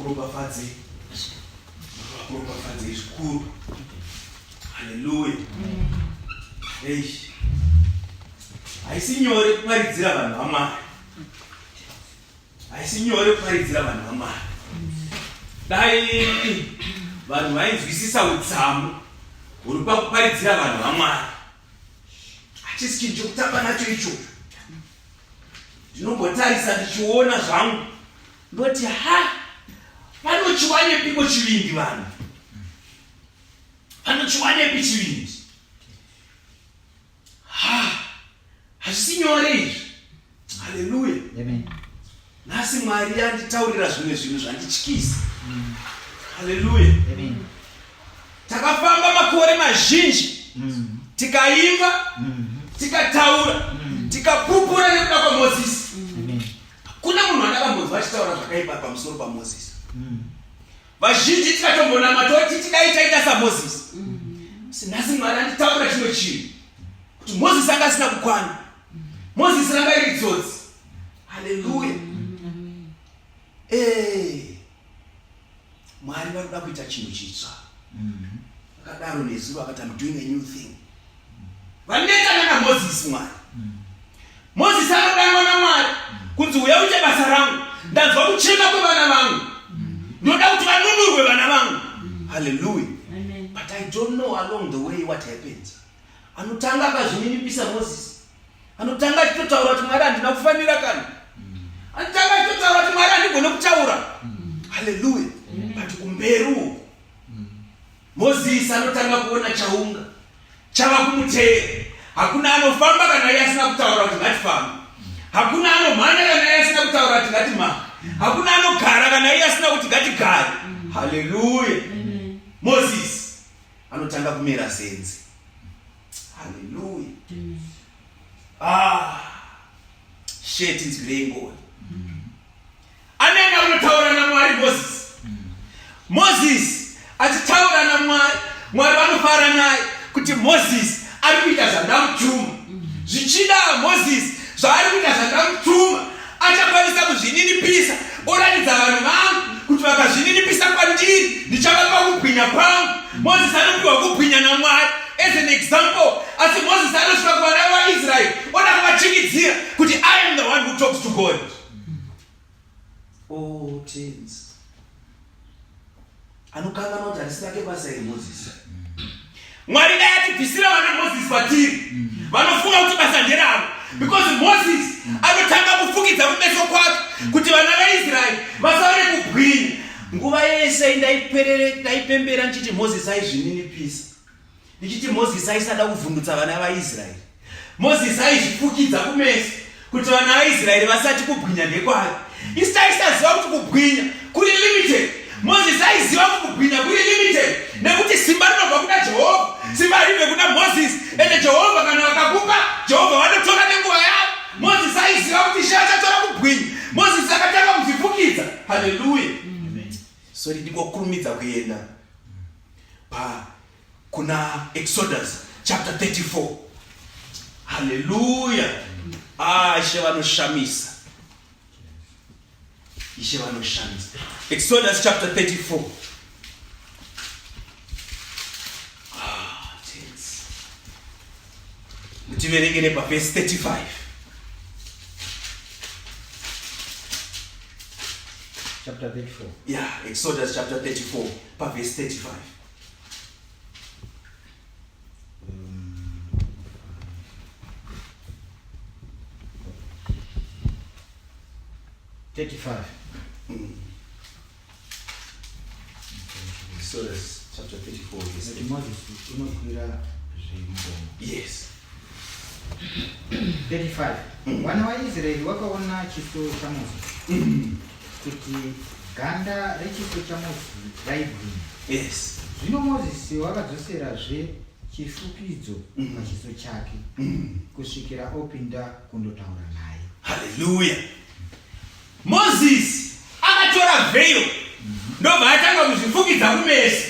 Vakuropafadzei, vakuropafadzei zvikuru. Haleluya. Eish, haisi nyore kuparidzira vanhu vaMwari, haisi nyore kuparidzira vanhu vaMwari. Dai vanhu vainzwisisa udzamu huri pakuparidzira vanhu vaMwari, hachisi chinhu chokutamba nacho ichocho. Ndinombotarisa ndichiona zvangu, ndoti ha, vanochiwanepiko chivindi vanhu, vanochiwanepi chivindi? Ha, hazvisi nyore izvi. Haleluya. Nhasi Mwari anditaurira zvimwe zvinhu zvandityisa. Haleluya. Takafamba makore mazhinji, tikaimba, tikataura, tikapupura nekuda kwaMozisi. Hakuna munhu andakambonzwa achitaura zvakaipa pamusoro paMozisi. Vazhinji tikatombonamata titi dai taita saMozisi. Asi nhasi Mwari anditaurira chimwe chinhu, kuti Mozisi anga asina kukwana. Mozisi ranga riri tsotsi. Haleluya. Eh. Mwari vanoda kuita chinhu chitsva. Akadaro nezuro akati, I'm doing a new thing. Vanetsana naMozisi Mwari. Mozisi anodanwa naMwari kunzi uya uite basa rangu. Ndanzwa kuchema kwevana vangu. Ndoda kuti vanunurwe vana vangu. Hallelujah. But I don't know along the way what happens. Anotanga akazvininipisa Mozisi. Anotanga achitotaura kuti Mwari handina kufanira kana. Anotanga achitotaura kuti Mwari handigone kutaura. Hallelujah. But kumberi uku Mozisi anotanga kuona chaunga chava kumuteera. Hakuna anofamba kana iye asina kutaura kuti ngatifambe. Hakuna anomhanya kana iye asina kutaura kuti ngatimhanye. Hakuna anogara kana iye asina kuti ngatigare. Haleluya. Mozisi anotanga kumera zenze. Haleluya. Ah, sheti nzwirei ngoni. Anoenda kunotaura naMwari Mozisi. Mozisi achitaura naMwari, Mwari vanofara naye kuti Mozisi ari kuita zvandamutuma. Zvichida Mozisi zvaari kuita zvandamutuma achakwanisa kuzvininipisa oratidza vanhu vangu kuti vakazvininipisa kwandiri ndichavapa kubwinya kwangu. Mozisi anopiwa kubwinya naMwari as an example, asi Mozisi anosvika kuvana vaIsraeri oda kuvachikidzira kuti I am the one who talks to God. Oh, tenzi anokanganwa kuti harisi rake basa iri Mozisi. Mwari dai atibvisira vana Mozisi kwatiri vanofunga kuti basa nderavo, because Mozisi anotanga kufukidza kumeso kwake kuti vana vaIsraeri vasaone kubwinya. Nguva yese ndaipembera ndichiti Mozisi aizvininipisa, ndichiti Mozisi aisada kuvhundutsa vana vaIsraeri. Mozisi aizvifukidza kumeso kuti vana vaIsraeri vasati kubwinya ndekwake. Isu taisaziva kuti kubwinya kuri limited. Mozisi aiziva kuti kubwinya kuri limited nekuti simba rinobva kuna Jehovha, simba haribve kuna Mozisi. Ende Jehovha kana vakakupa, Jehovha vanotora nenguva yavo. Mozisi aiziva kuti Ishe achatora kubwinya. Mozisi akatanga kuzvifukidza. Haleluya. Sorry, ndingokurumidza kuenda pa kuna Exodus chapter 34. Haleluya. Ah, Ishe vanoshamisa. Ishe vanoshamisa. Exodus chapter 34. Ah, tense. Mutiverengere pa verse 35. Chapter 34. Yeah, Exodus chapter 34 pa verse 35. 35. Exodus chapter 34 verse Nekuti Mozisi unokwira zvemugomo. Yes. 35. Vana vaIsraeri vakaona chiso chaMozisi, kuti ganda rechiso chaMozisi raibwinya. Yes. Zvino Mozisi wakadzoserazve chifukidzo pachiso chake kusvikira opinda kundotaura naye. Hallelujah. Moses akatora veil ndobva atanga kuzvifukidza kumeso.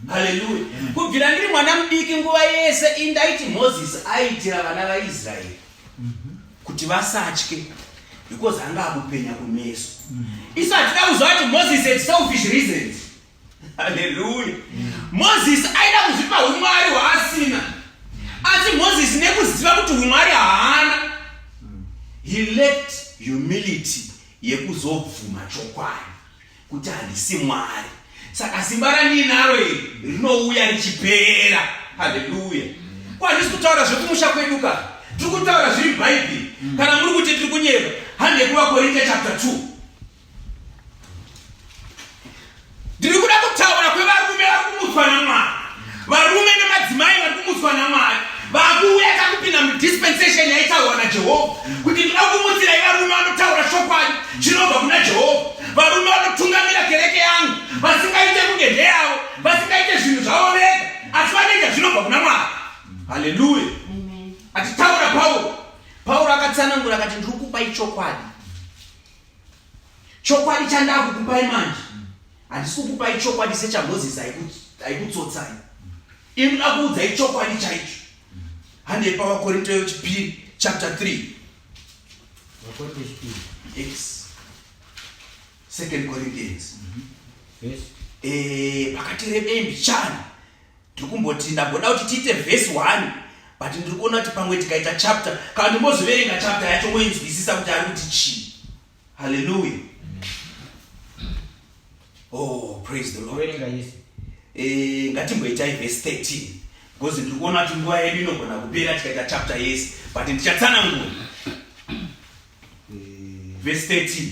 Hallelujah. Kubvira ndiri mwana mudiki nguva yese indaiti Moses aiitira vana vaIsraeri kuti vasatye because anga akupenya kumeso. Isu hatina kuziva kuti Moses had selfish reasons. Haleluya. Moses aida kuzvipa umwari hwaasina. Asi Moses nekuziva kuti umwari haana, he lacked humility yekuzobvuma chokwadi kuti handisi Mwari. Saka simba randiinaro iri rinouya richipera. Haleluya. Ko handisi kutaura zvekumusha kwedu ka? Tiri kutaura zviri Bhaibheri. Kana muri kuti tiri kunyeva, handei kuvaKorinte chapter 2. Ndiri kuda kutaura kwevarume vari kumutswa naMwari, varume nemadzimai vari kumutswa naMwari vakuuya takupinda mudispensation yaitaurwa naJehovha kuti ndinoda kumutsirai varume vanotaura chokwadi chinobva kuna Jehovha, varume vanotungamira kereke yangu vasingaite kunge ndeyavo, vasingaite zvinhu zvavo vega, asi vanoita zvinobva kuna Mwari. Haleluya! Achitaura Pauro, Pauro akatsanangura akati ndiri kukupai chokwadi Chokwadi chandakukupai manje handisi kukupai chokwadi sechaMozisi aikutsotsai. Ini ndoda kuudzai chokwadi chaicho. Handei paVaKorinto yechipiri chapter 3. Vakorinto yechipiri. Yes. Second Corinthians. Yes. Eh, pakati rebei mbichana. Ndiri kumboti ndamboda kuti tiite verse 1 but ndiri kuona kuti pamwe tikaita chapter kana ndimbozoverenga chapter yacho moinzwisisa kuti ari kuti chii. Hallelujah. Oh, praise the Lord. Verenga yese. Eh, ngatimboitai verse 13 because ndiri kuona kuti nguva yedu inogona kupera tikaita chapter yese but ndichatsanangura. Verse 13.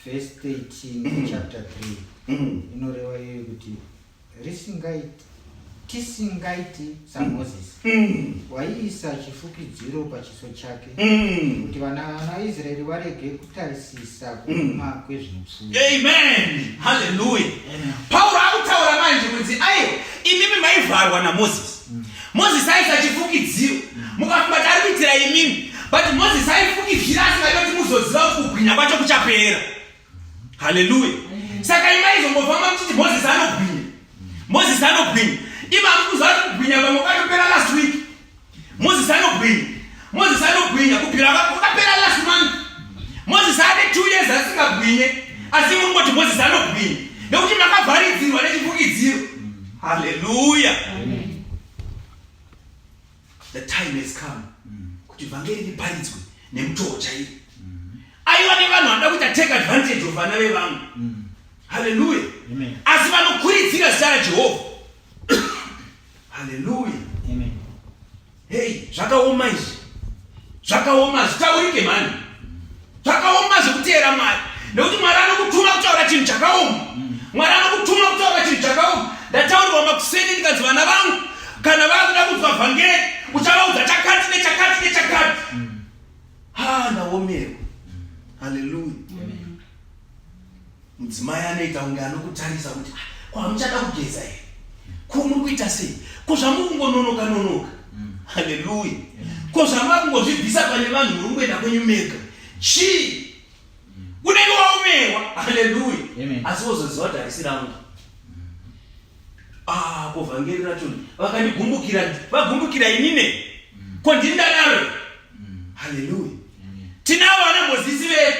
Verse 13 chapter 3 inoreva iyoyo kuti risingaiti tisingaiti saMozisi waiisa chifukidziro pachiso chake kuti vana vaIsraeri varege kutarisisa kuoma kwezvinopfuura. Amen. Hallelujah. Pauro akutaura manje kuti aiwa imimi maivharwa naMozisi. Mozisi aisa chifukidziro mukafunga kuti ari kuitira imimi but Mozisi aifukidzira asingadi kuti muzoziva kuti kugwinya kwacho kuchapera. Haleluya. Saka imai izombofamba muchiti Mozisi anogwinya. Mozisi anogwinya. Ima mukuziva kuti kugwinya pamwe kwatopera last week. Mozisi anogwinya. Mozisi anogwinya kubvira kwakapera last month. Mozisi ane 2 years asingagwinye. Asi mungoti Mozisi anogwinya. Nekuti makavharidzirwa nechifukidziro. Haleluya. The time has come kuti vhangeri riparidzwe nemutoo chaiwo. Aiwa nevanhu vanoda kuita take advantage of vana vevamwe. Haleluya. Asi vanokuridzira zita raJehovha. Haleluya. Hey, zvakaoma izvi. Zvakaoma hazvitaurike mhani. Zvakaoma zvekuteera Mwari. Nekuti Mwari anokutuma kutaura chinhu chakaoma. Mwari anokutuma kutaura chinhu chakaoma. Ndataurirwa makuseni ndikanzi vana vangu kana vakuda kunzwa vhangeri uchavaudza chakati nechakati nechakati. Ha, ndaomerwa. Haleluya. Mudzimai anoita kunge anokutarisa kuti ah, ko hamuchada kugeza here? Ko muri kuita sei? Ko zvamuri kungononoka nonoka? Haleluya. Ko zvamava kungozvibvisa pane vanhu muri kungoenda kwenyu mega? Chii? Unenge waomerwa. Haleluya. Asi wozoziva kuti harisi rangu. Ah, ko vhangeri racho vakandigumbukira, vagumbukira inine. Ko ndini ndadaro? Haleluya. Tinavo vana Mozisi vedu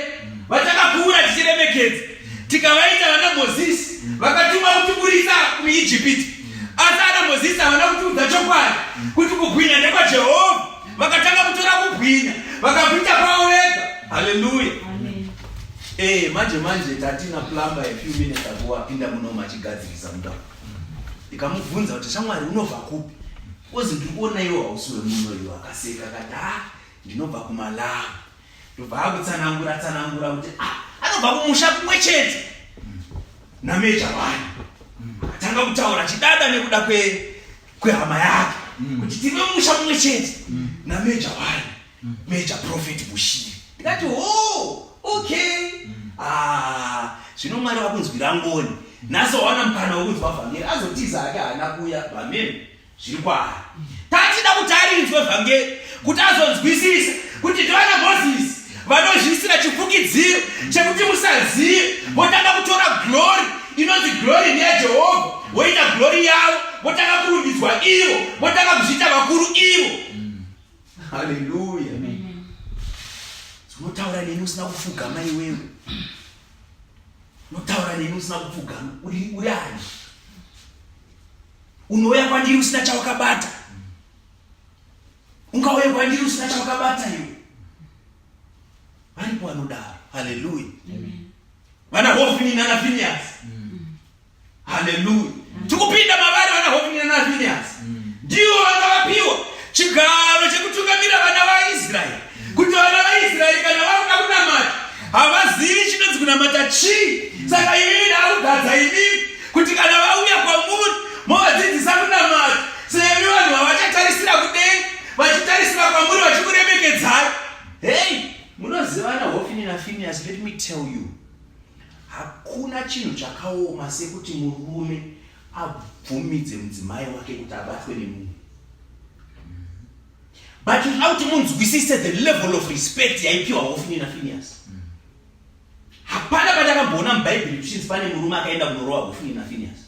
vatakakura tichiremekedza tikavaita vana Mozisi vakatumwa kutiburitsa kuIjipiti. Asi ana Mozisi havana kutiudza chokwadi kuti kubwinya ndekwaJehovha. Vakatanga kutora kubwinya vakakuita kwavo vega. Haleluya. Eh, manje manje tatina plumber a few minutes ago apinda muno machigadzirisa munda. Ndikamubvunza kuti shamwari unobva kupi? Ozi ndiri kuona iwe hausi wemuno iwe akaseka akati ah ndinobva kuMalawi. Ndobva akutsanangura tsanangura kuti ah anobva kumusha kumwe chete naMeja wani. Akatanga kutaura chidada nekuda kwe kwehama yake kuti tiri vemusha mumwe chete naMeja wani. Major Prophet Bushiri. Ndikati oh okay. Ah zvino Mwari vakunzwira ngoni. Nhasi wawana mukana wekunzwa vhangeri azotiza hake haana kuuya vamene zviri kwaari. Tatida kuti arinzwe vhangeri kuti azonzwisisa kuti ndivana Mozisi vanozviisira chifukidziro chekuti musazive votanga kutora glory inonzi glory ndeyaJehovha voita glory yavo votanga kurumbidzwa ivo votanga kuzviita vakuru ivo. Haleluya. Unotaura neni usina kufugama iwewe. Unotaura neni usina kupfugama, uri uri ani? Unouya kwandiri usina chawakabata. Ungauye kwandiri usina chawakabata iwe. Varipo vanodaro. Haleluya. Vana Hofni nana Phineas. Haleluya. Tikupinda mavari vana Hofni nana Phineas. Ndivo vanga vapiwa chigaro chekutungamira vana vaIsraeri. Kuti vana vaIsraeri kana vakuda kunamata havazivi chinonzi kunamata chii. Saka imimi ndakugadza imimi kuti kana vauya kwamuri movadzidzisa kunamata. Semi vanhu havachatarisira kudenga vachitarisira kwamuri vachikuremekedzai. Hey, munozivana Hofni naPhineas, let me tell you. Hakuna chinhu chakaoma sekuti murume abvumidze mudzimai wake kuti abatwe nemunhu. But unoda kuti munzwisise the level of respect yaipiwa Hofni naPhineas. Hapana pandakamboona muBhaibheri kuchinzi pane murume akaenda kunorova Hofni naPhineas.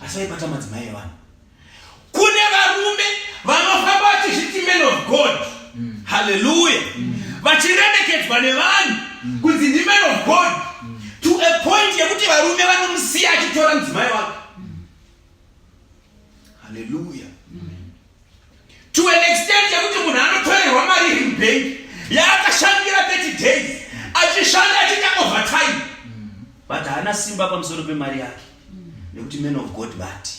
Asi vaibata madzimai evanhu. Kune varume vanofamba vachizviti men of God. Hallelujah. Vachiremekedzwa nevanhu kunzi ndi man of God. To a point yekuti varume vanomusiya achitora mudzimai wake. Hallelujah. To an extent yekuti munhu anotorerwa mari iri mubhengi yaakashandira 30 days achishanda achiita overtime. But haana simba pamusoro pemari yake. Nekuti man of God vati.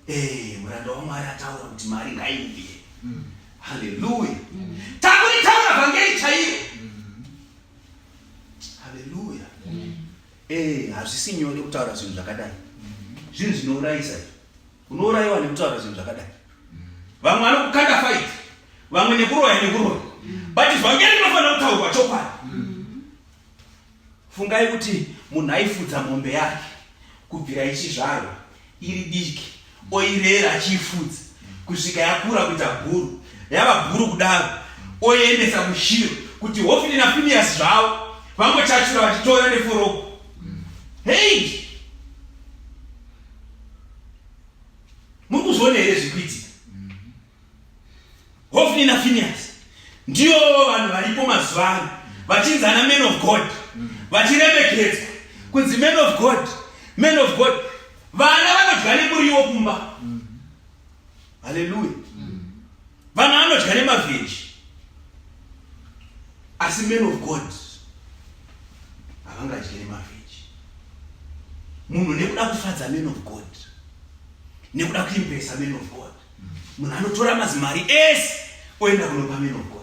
Eh, muranda waMwari ataura kuti mari ngaiuye. Haleluya. Takuritaura vhangeri chairo. Haleluya. Eh, hazvisi nyore kutaura zvinhu zvakadai. Zvinhu zvinourayisa izvi. Unourayiwa nekutaura zvinhu zvakadai. Vamwe vanokukanda fight, vamwe nekuroya nekuroya. But vhangeri rinofanira kutaurwa chokwadi. Fungai kuti munhu aifudza mombe yake kubvira ichizvarwa iri diki oirera achiifudza kusvika yakura kuita bhuru yava bhuru kudaro oiendesa kushiro kuti Hofini naFiniyasi zvavo vangochachura vachitora neforoko. Hei! Muri kuzviona here zviri kuitika? Hofni naFinias ndiyo vanhu varipo mazuva ano vachinzi ana man of God, vachiremekedzwa kunzi man of God, man of God. Vana vanodya nemuriwo kumba. Haleluya. Vana vanodya nemavheji, asi man of God havangadye nemavheji. Munhu nekuda kufadza man of God, nekuda kuimpresa man of God, munhu anotora mazimari ese oenda kunopa man of God.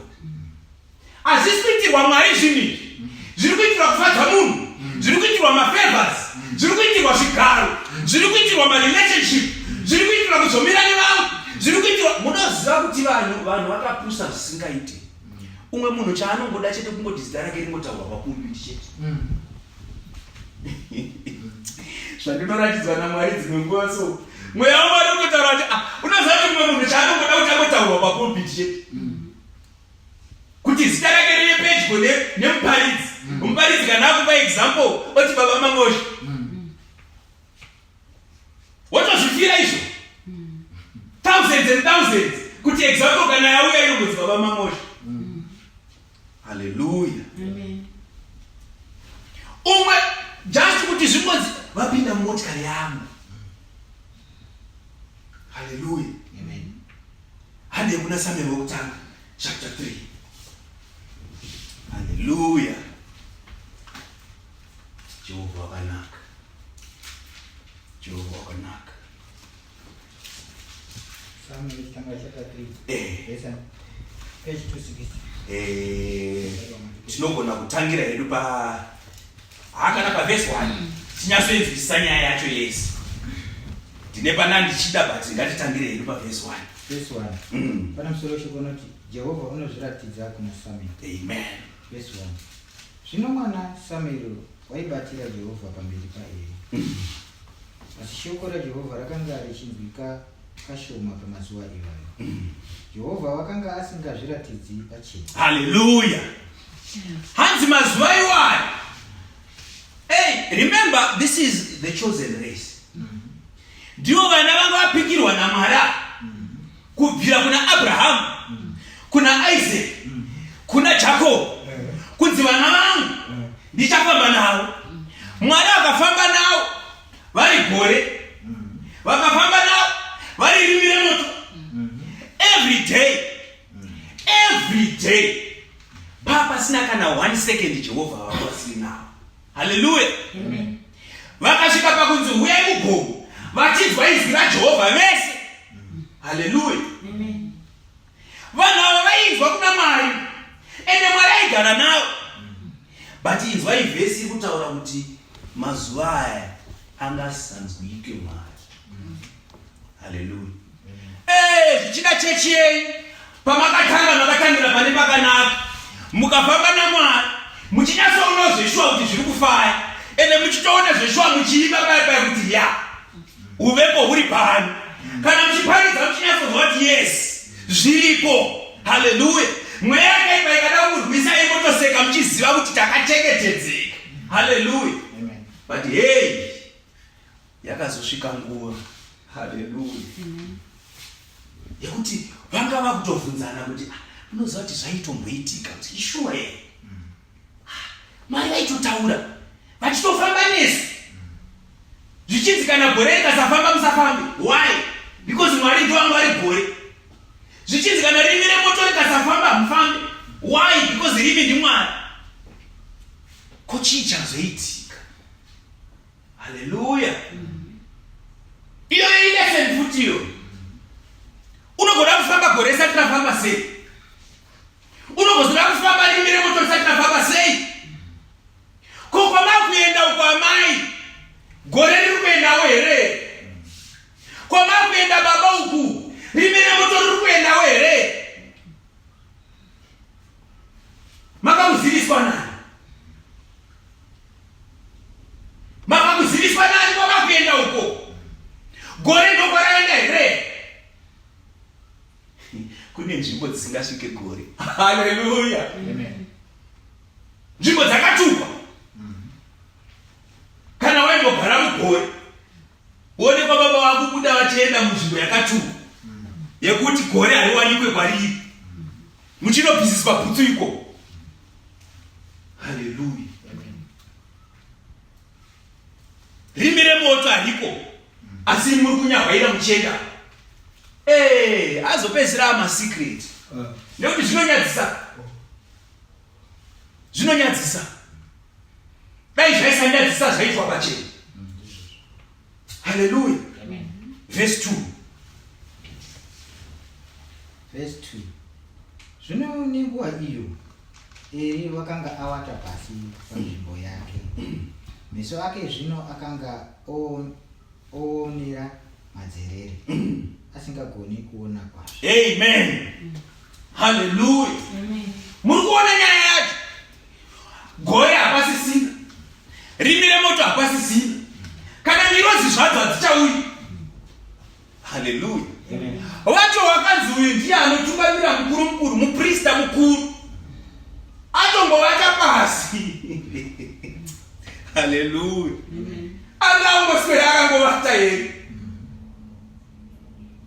Hazvisi kuitirwa Mwari zvinhu izvi, zviri kuitirwa kufadza munhu, zviri kuitirwa mafavors, zviri kuitirwa zvigaro, zviri kuitirwa marelationship, zviri kuitirwa kuzomira nevamwe, zviri kuitirwa. Munoziva kuti vanhu vakapusa zvisingaite. Umwe munhu chaanongoda chete kungoti zita rake ringotaurwa papulpit chete. Zvandinoratidzwa naMwari dzimwe nguva so, mweya waMwari unotaura kuti unoziva kuti mumwe munhu chaanongoda kuti angotaurwa papulpit chete, kuti zita rake rive pedyo nemuparidzi. Muparidzi kana akupa example oti baba Mangosha, wotozvifira izvo thousands and thousands, kuti example kana yauya inongonzi baba Mangosha. Haleluya. Umwe just kuti zvingonzi vapinda mumotikari yangu. Haleluya. Handei kuna Samuel wekutanga chapter 3. Haleluya. Jehovha wakanaka. Jehovha wakanaka. Samuel wekutanga chapter 3. Verse page 260. Tinogona kutangira hedu pa hakana pa verse 1 tinyatsoinzwisisa nyaya yacho yese. Ndine pana ndichida, but ngatitangire hedu pa verse 1. Verse 1. Pana musoro weshoko unoti Jehovha unozviratidza kuna Samuel. Amen. Verse 1. Zvino mwana Samuel waibatira Jehovha pamberi paEri. Asi shoko raJehovha rakanga richinzwika kashoma pamazuva iwayo. Jehovha wakanga asingazviratidzi pachena. Haleluya. Hanzi mazuva iwayo. Hey, remember this is the chosen race. Ndivo vana vanga vapikirwa naMwari kubvira kuna Abrahamu, kuna Isaac, kuna Jacob, kunzi vana vangu ndichafamba navo. gore, vakafamba navo vari rimi remoto every day, every day, papasina kana one second Jehovha vanga vasiri navo. Haleluya! Vakasvika pakunzi huyai mugomo, vachinzwa izwi raJehovha vese. Haleluya! Vanhu ava vainzwa kuna Mwari, ende Mwari aigara navo. But inzwai vhesi iri kutaura kuti mazuva aya angasanzwike Mwari. Haleluya! Eh, zvichida chechi yenyu pamakatanga makatangira pane pakanaka, mukafamba naMwari, muchinyatsoona zveshuwa kuti zviri kufaya, ende muchitoona zveshuwa, muchiimba paya paya kuti ya, uvepo huri pano. Kana muchiparidza muchinyatsonzwa kuti yes, zviriko. Haleluya! Mweya yakaipa ikada kurwisa, imotoseka, muchiziva kuti takachengetedzeka. Haleluya! But hey, yakazosvika nguva, haleluya, yekuti vanga vakutovhunzana kuti, "Ah, unoziva kuti zvaitomboitika kuti ishuwa here? Mwari vaitotaura vachitofamba nesu, zvichinzi kana gore rikasafamba musafambe. Why? Because Mwari ndo vanga vari gore. Zvichinzi kana rimi remoto rikasafamba hamufambe. Why? Because rimi ndiMwari. Ko chii chazoitika? Haleluya! Iyoyo ilesson futi iyo. Unogona kufamba gore risati rafamba sei? Unogozoda kufamba rimi remoto risati rafamba sei? Ko kwamakuenda uko, amai, gore riri kuendawo here? Kwamakuenda, baba, uku rimi remoto riri kuendawo here? Makamuziviswa nani? Makamuziviswa nani kwamakuenda uko? Gore ndokwaraenda here? Kune nzvimbo dzisingasvike gore. Haleluya! Nzvimbo dzakatukwa. Kana waimbogara mugore, onekwa baba vako buda vachienda munzvimbo yakatukwa yekuti gore hariwanikwe kwariri, muchinobvisiswa bhutsu iko. Haleluya! Rimi remoto hariko, asi muri kunyahwaira muchienda. Ee, azopedzisira amasecret, nekuti zvinonyadzisa, zvinonyadzisa. Dai zvaisanyadzisa zvaitwa pachena. Haleluya! Verse 2. Verse 2. Zvino nenguva iyo Eri wakanga awata pasi panzvimbo yake, meso ake zvino akanga oonera madzerere, asingagoni kuona kwazvo. Amen, haleluya! Muri kuona nyaya yacho? Gore hapasisina, rimi remoto hapasisina, kana ngirozi zvadzo hadzichauyi. Haleluya! Vacho wakanzi uyu ndiye anotungamira, mukuru mukuru, muprista mukuru, atongovata pasi. Haleluya! Anga angoswera akangovata here?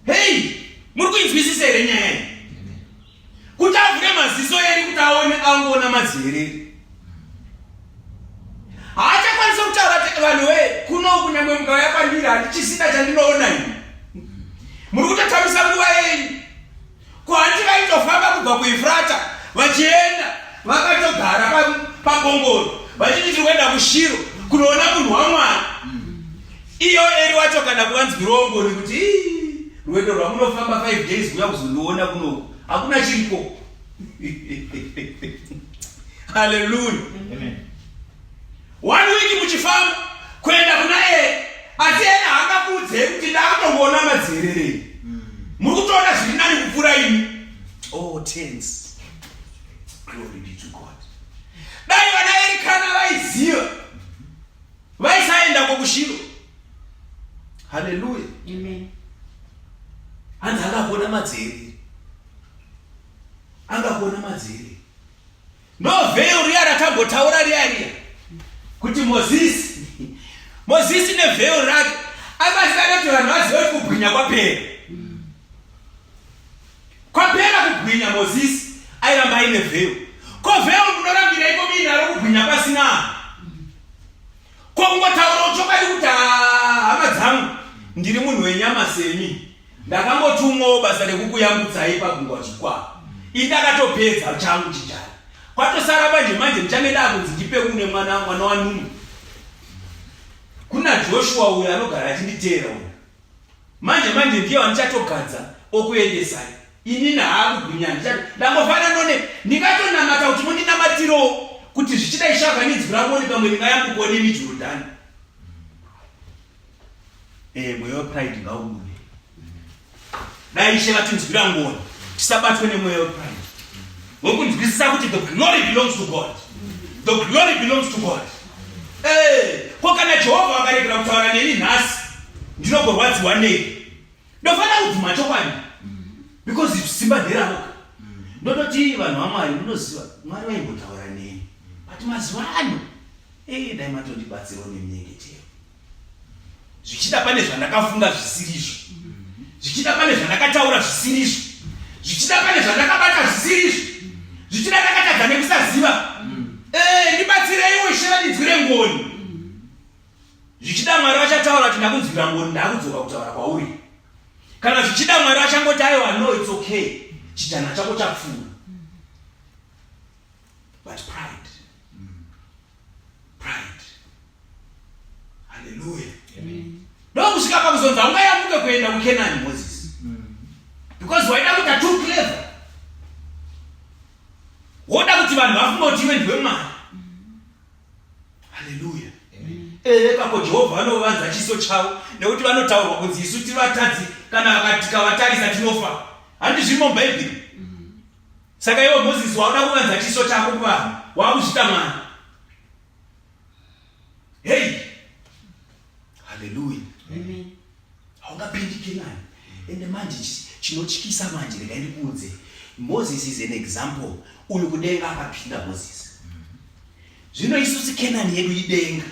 Hei, muri kuinzwisisa here nyaya iyi? Kuti avhure maziso eri kuti aone, angoona madziereri, haachakwanisa kutaura. Vanhu we kuno, kunyangwe mukauya kwandiri, handichisina chandinoona. Ini muri kutotambisa nguva yenyu. Ko handi vaitofamba kubva kuEfrata vachienda vakatogara pabongoro, vachiti tiri kuenda kuShiro kunoona munhu waMwari? Iyo Eri wacho kana kuvanzwirawo ngoni kuti, "Ii, rwendo rwamunofamba 5 days kuuya kuzondiona kunoku, hakuna chiriko." Haleluya! One week muchifamba kuenda kuna Eri, asi ere haangakuudzei kuti ndakutongoona madzererei? Muri kutoona zviri nani kupfuura ini. Oh, tense. Glory be to God. Dai vana Erikana vaiziva, vaisaenda kokuShiro. Haleluya! Hanzi angakuona madzerere, angakuona madzerere. Ndo veil riya ratambotaura riya riya kuti Mozisi neveil rake akasada kuti vanhu vazive kuti kubwinya kwapera, kwapera kubwinya. Mozisi airamba aine veil. Ko veil munorambireiko muinaro kubwinya pasina? Ko kungotaurawo chokwadi kuti, "Ah, hama dzangu." Ndiri munhu wenyama semi. Ndakangotumwawo basa rekukuyambutsai pagungwa dzvukwa. Ini ndakatopedza changu chijana. Kwatosara manje manje ndichange ndakunzi ndipe kune mwana mwana waNunu. Kuna Joshua uyo anogara achinditeera uyo. Manje manje ndiye wandichatogadza okuendesai. Inini haakugwinya ndichati ndangofana none ndingatonamata kuti mundinamatirewo kuti zvichida Ishe akandiinzwi rangu one pamwe ndingayambukawo nemi Jorodhani. Eh, mweya wepride ngaubude. Dai Ishe vatinzwira ngoni tisabatwe nemweya wepride. Wekunzwisisa kuti the glory belongs to God. The glory belongs to God. Eh, ko kana Jehovha akaregera kutaura neni nhasi ndinogorwadziwa nei? Ndofanira kubvuma chokwadi. Because simba nderavo. Ndototi vanhu vaMwari munoziva Mwari vaimbotaura neni. But mazuva ano eh dai matondibatsirawo neminyengetero. Zvichida pane zvandakafunga zvisirizvo. Zvichida pane zvandakataura zvisirizvo. Zvichida pane zvandakabata zvisirizvo. Zvichida ndakatadza nekusaziva. Eh ndibatsireiwo Ishe vandinzwire ngoni. Zvichida Mwari vachataura kuti ndakunzwira ngoni ndakudzoka kutaura kwauri. Kana zvichida Mwari vachangoti aiwa no it's okay. Chijana chako chapfuura. But pride. Pride. Hallelujah. Ndokusvika pakuzonzi haungayamuke kuenda kuKenani Moses. Because waida kuita too clever. Woda kuti vanhu vafunge kuti iwe ndiwe Mwari. Haleluya. Ehe kako Jehovha vanovanza chiso chavo nekuti vanotaurwa kunzi isu tiri vatadzi kana tikavatarisa tinofa. Handi zvirimo muBhaibheri. Saka iwe Moses wauda kuvanza chiso chako kuvanhu wakuzvita Mwari. Hey! Haleluya. Haungapindi Kenani. Ende manje chinotyisa manje regai ndikuudze. Moses is an example. Uyu kudenga akapinda Moses. Zvino isusu Kenani yedu idenga.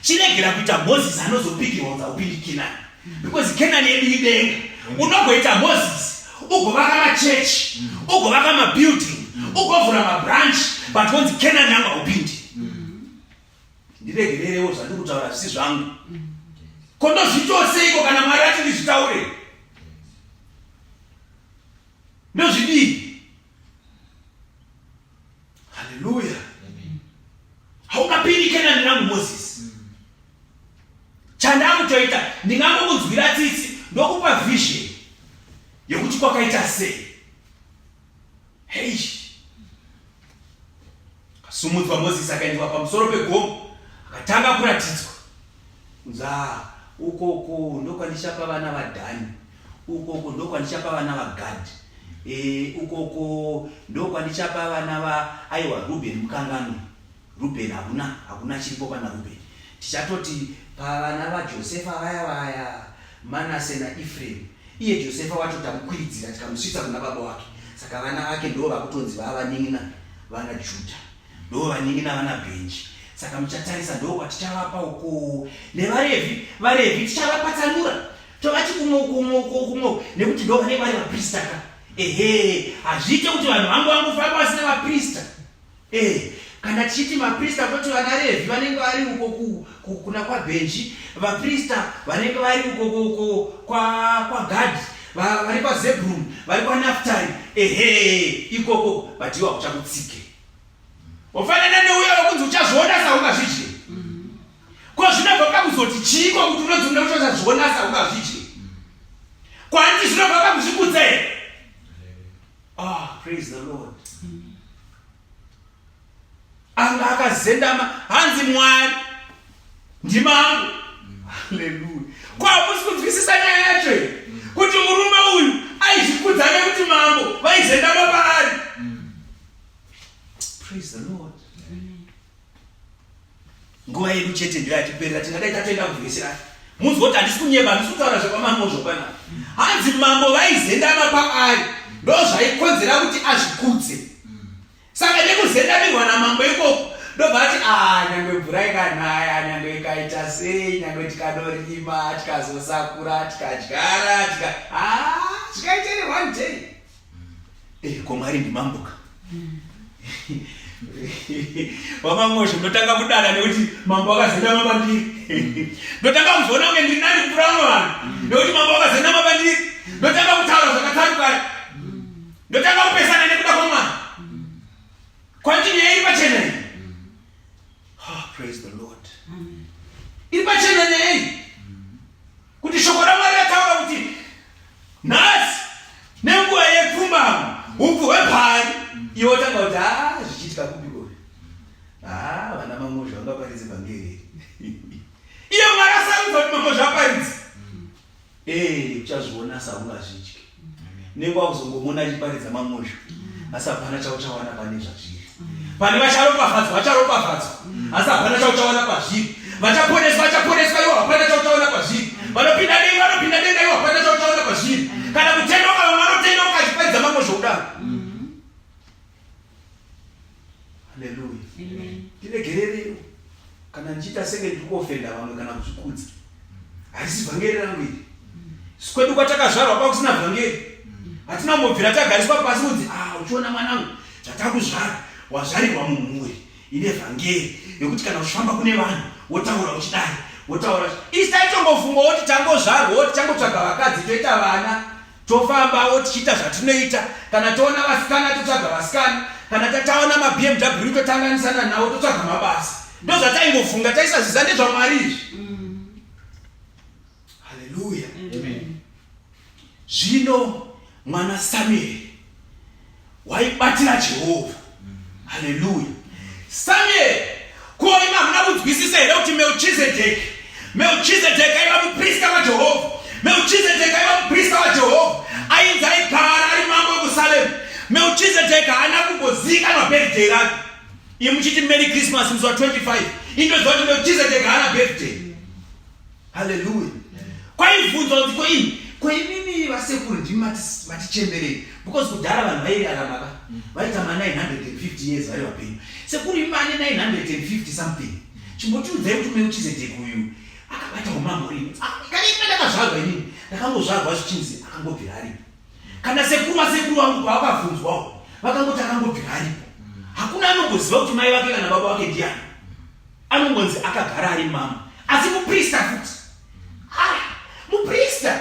Chiregera kuita Moses anozopikirwa kunzi haupindi Kenani. Because Kenani yedu idenga. Unogoita Moses ugovaka machechi, ugovaka mabuilding, ugovhura mabranch, but wonzi Kenani yangu haupindi. Ndiregererewo zvandiri kutaura zvisi zvangu. Ko ndozviitawo seiko kana Mwari ati ndizvitaure? Ndozvidii? Haleluya. Haungapindi Kenani rangu Moses. Chandakutoita ndingangokunzwira tsitsi ndokupa vision yekuti kwakaita sei. Hey. Akasumudzwa Mozisi akaendwa pamusoro pegomo akatanga kuratidzwa kunzi ah, ukoko ndokwandichapa vana vaDhani, ukoko ndokwandichapa vana vaGadhi, e, ukoko ndokwandichapa vana va aiwa Rubheni mukanganwe Rubheni hakuna hakuna chiripo pana Rubheni. Tichatoti pavana vaJosefa vaya vaya Manase naEfremu Iye Josefa wacho tamukwiridzira tikamusvitsa kuna baba wake. Saka vana vake ndivo vakutonzi vava vanin'ina vana Judha. Ndivo vanin'ina vana Bhenji. Saka muchatarisa ndivo kwatichavapa uko. NevaRevhi, vaRevhi tichavapatsanura. Tovati kumwe uko, kumwe uko, kumwe uko. Nekuti ndivo vanenge vari vaprista ka. Ehe, hazviite kuti vanhu vangu vangofamba vasina vaprista. Eh, kana tichiti maprista toti vana Revhi vanenge vari uko ku, ku, kuna kwaBhenji, vaprista vanenge vari uko ku, ku, kwa, kwaGadhi, va, vari kwaZebhuruni, vari kwaNaftari, ehe, ikoko but iwe hakuchakutsike. Wafanana neuya wekunzi uchazviona saungazvidye. Ko zvinobva pakuzoti chiiko kuti unonzi unoda kuti uchazviona saungazvidye? Kwanzi zvinobva pakuzvikudza here? Ah, praise the Lord. Anga akazendama hanzi Mwari ndimambo. Haleluya. Ko hamusi kunzwisisa nyaya yacho here? Kuti murume uyu aizvikudza nekuti mambo vaizendama paari. Praise the Lord. Nguva yedu chete ndiyo yatiperera, tingadai tatoenda kuvhesi racho. Munzwa kuti handisi kunyeba, handisi kutaura zvekwamambo zvopanapa. Hanzi mambo vaizendama paari, ndozvaikonzera kuti azvikudze. Saka nekuzendamirwa namambo ikoko, ndobva ati ah, nyangwe mvura ikanaya, nyangwe ikaita sei, nyangwe tikadorima, tikazosakura, tikadyara, tika ah, zvikaita one day. Eh, ko Mwari ndimamboka. Wamangosho ndotanga kudada nekuti mambo akazenda mapandiri. Ndotanga kuzoona kunge ndiri nani kupfuura vamwe vanhu nekuti mambo akazenda mapandiri. Ndotanga kutaura zvakatarukana. Ndotanga kupesana nekuda kwamwana. Kwanti nyaya iri pachena iyi. Oh, praise the Lord. Iri pachena nyaya iyi. Kuti shoko raMwari rataura kuti nhasi nenguva yepfumbamwe upfu hwebhari iwe wotanga kuti haa ah, zvichiitika kupi koi haa ah, vana mamozha vangaparidze vhangeri iye Mwari asarudza kuti mamozha aparidze ee uchazviona saungazvidyi nenge wakuzongomona achiparidza mamozho asi hapana chauchawana pane zvazviri pane vacharopafadzwa vacharopafadzwa asi hapana chauchawana pazviri vachaponeswa vachaponeswa iwo hapana chauchawana pazviri vanopinda denga vanopinda denga iwo hapana chauchawana pazviri kana kutendeuka vamwe vanotendeuka achiparidza mamozho kudaro. Haleluya. Ndiregerereiwo kana ndichiita senge ndiri kuofenda vamwe kana kuzvikudza. Harisi vhangeri rangu iri. Kwedu kwatakazvarwa kwakusina vhangeri. Hatina kumbobvira tagariswa pasi kunzi ah uchiona mwanangu zvatakuzvara wazvarirwa mumhuri ine vhangeri yekuti kana uchifamba kune vanhu wotaura uchidai wotaura isi taitongofunga woti tangozvarwa woti tangotsvaga vakadzi toita vana Tofambawo tichiita zvatinoita, kana toona vasikana totsvaga vasikana, kana tataona maBMW totanganisana nawo totsvaga mabasa. Ndozvataingofunga, taisaziza ndezvaMwari izvi. Haleluya. Zvino mwana Samueri waibatira Jehovha. Haleluya. Samuel, ko imi hamuna kunzwisisa here kuti Melchizedeki, Melchizedeki aiva muprista waJehovha. Melchizedeki aiva muprista waJehovha. Ainzi aigara ari mambo wekuSalem. Melchizedeki haana kumbozivikanwa birthday rake. Imi muchiti Merry Christmas musi wa 25. Indoziva kuti Melchizedeki haana birthday. Haleluya. Kwaibvunzwa kuti ko ini ko imimi vasekuru ndimi matichemberei because kudhara vanhu vairarama ka vaita ma 950 years vari vapenyu. Sekuru imi mane 950 something. Chimbotiudzai kuti Melchizedek uyu akabata umambo rini? Ah, kana ini ndakazvarwa inini ndakangozvarwa zvichinzi akangobvira aripo. Kana sekuru vasekuru vangu pavakabvunzwawo vakangoti akangobvira aripo. Hakuna anongoziva kuti mai vake kana baba vake ndiani. Anongonzi akagara ari mambo asi muprista futi. Ah, muprista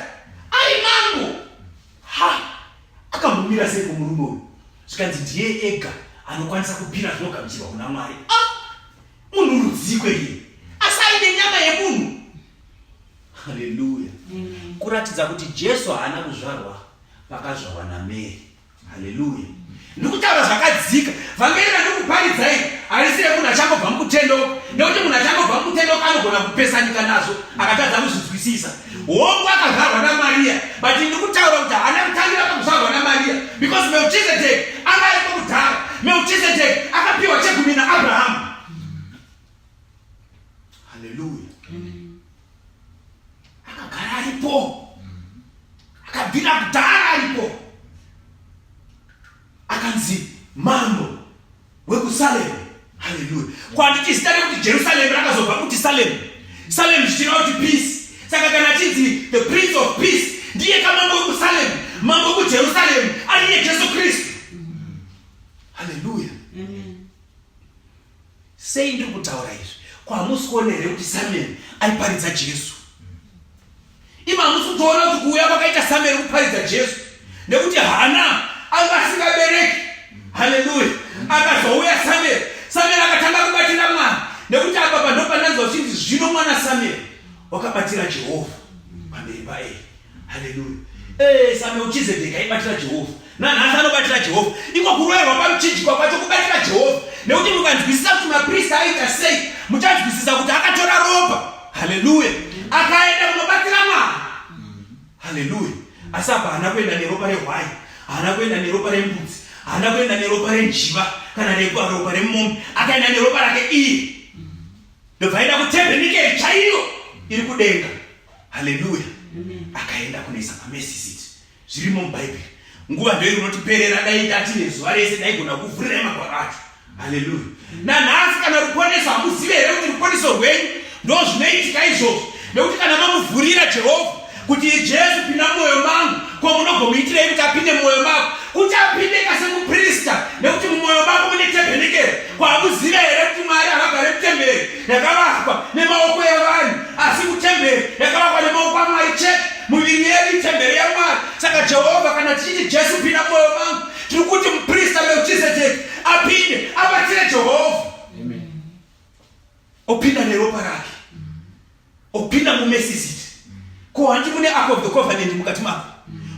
ari mambo. Ha, akambomira sei kumurume uyu? Zvikanzi ndiye ega anokwanisa kupira zvinogamuchirwa kuna Mwari. Ah, munhu rudzikwe iye asi aine nyama yemunhu. Haleluya. Kuratidza kuti Jesu haana kuzvarwa pakazvarwa naMary. Haleluya. Ndikutaura zvakadzika. Vhangeri randikuparidzai harisi remunhu achangobva mukutendeuka, nekuti munhu achangobva mukutendeuka anogona kupesanika nazvo akatadza kuzvinzwisisa. Hongu akazvarwa naMaria, but ndikutaura kuti haana kutangira pakuzvarwa naMaria because Melchizedek anga ariko kudhara. Melchizedek akapiwa chegumi naAbrahamu. Haleluya. Akagara aripo. Akabvira kudhara aripo. Akanzi mambo wekuSalem. Haleluya. Kwanditi zita rekuti Jerusalem rakazobva kuti Salem. Salem zvichireva kuti peace. Saka kana achinzi the prince of peace ndiye kamambo wekuSalem, mambo wekuJerusalem ariye Jesu Kristu. Haleluya. Sei ndiri kutaura izvi? Ko hamusi kuona here kuti Samuel aiparidza Jesu? Imi hamusi kutoona kuti kuuya kwakaita Samuel kuparidza Jesu nekuti Hana anga asingabereki. Haleluya! Akazouya Samuel, Samuel akatanga kubatira Mwari nekuti apa pa ndopananzwa zvichinzi zvino mwana Samuel wakabatira Jehovha pamberi paEri. Haleluya. Eh, saMelchizedeki aibatira Jehovha. Nanhasi anobatira Jehovha. Iko kuroverwa pamuchinjikwa kwacho kubatira Jehovha. Nekuti mukanzwisisa kuti maprista aita sei, muchanzwisisa kuti akatora ropa. Haleluya. Akaenda kunobatira Mwari. Haleluya. Asi apa haana kuenda neropa rehwai, haana kuenda neropa rembudzi, haana kuenda neropa renjiva kana ropa remombe. Akaenda neropa rake iye. Ndobva aenda kutebhenikeri chaiyo iri kudenga. Haleluya. Akaenda kunoisa pamercy seat. Zvirimo muBhaibheri. Nguva ndoiri unotiperera dai tatine zuva rese ndaigona kuvhurirai magwaro acho. Haleluya. Nanhasi kana ruponeso hamuzive here kuti ruponeso rwenyu ndozvinoitika izvozvo nekuti kana mamuvhurira Jehovha kuti Jesu pinda mumwoyo mangu ko munogomuitirei kuti apinde mumwoyo mako? Kuti apindeka semuprista, nekuti mumwoyo mako mune tebhenekeri. Kwamuziva here kuti Mwari havagare mutemberi yakavakwa nemaoko evanhu, asi mutemberi yakavakwa nemaoko aMwari chete. Muviri yedu itemberi yaMwari. Saka Jehovha, kana tichiti Jesu pinda mumwoyo mangu, tiri kuti muprista Melchizedeki apinde abatire Jehovha. Opinda neropa rake, opinda mumesisiti. Ko handi mune ark of the covenant mukati mako?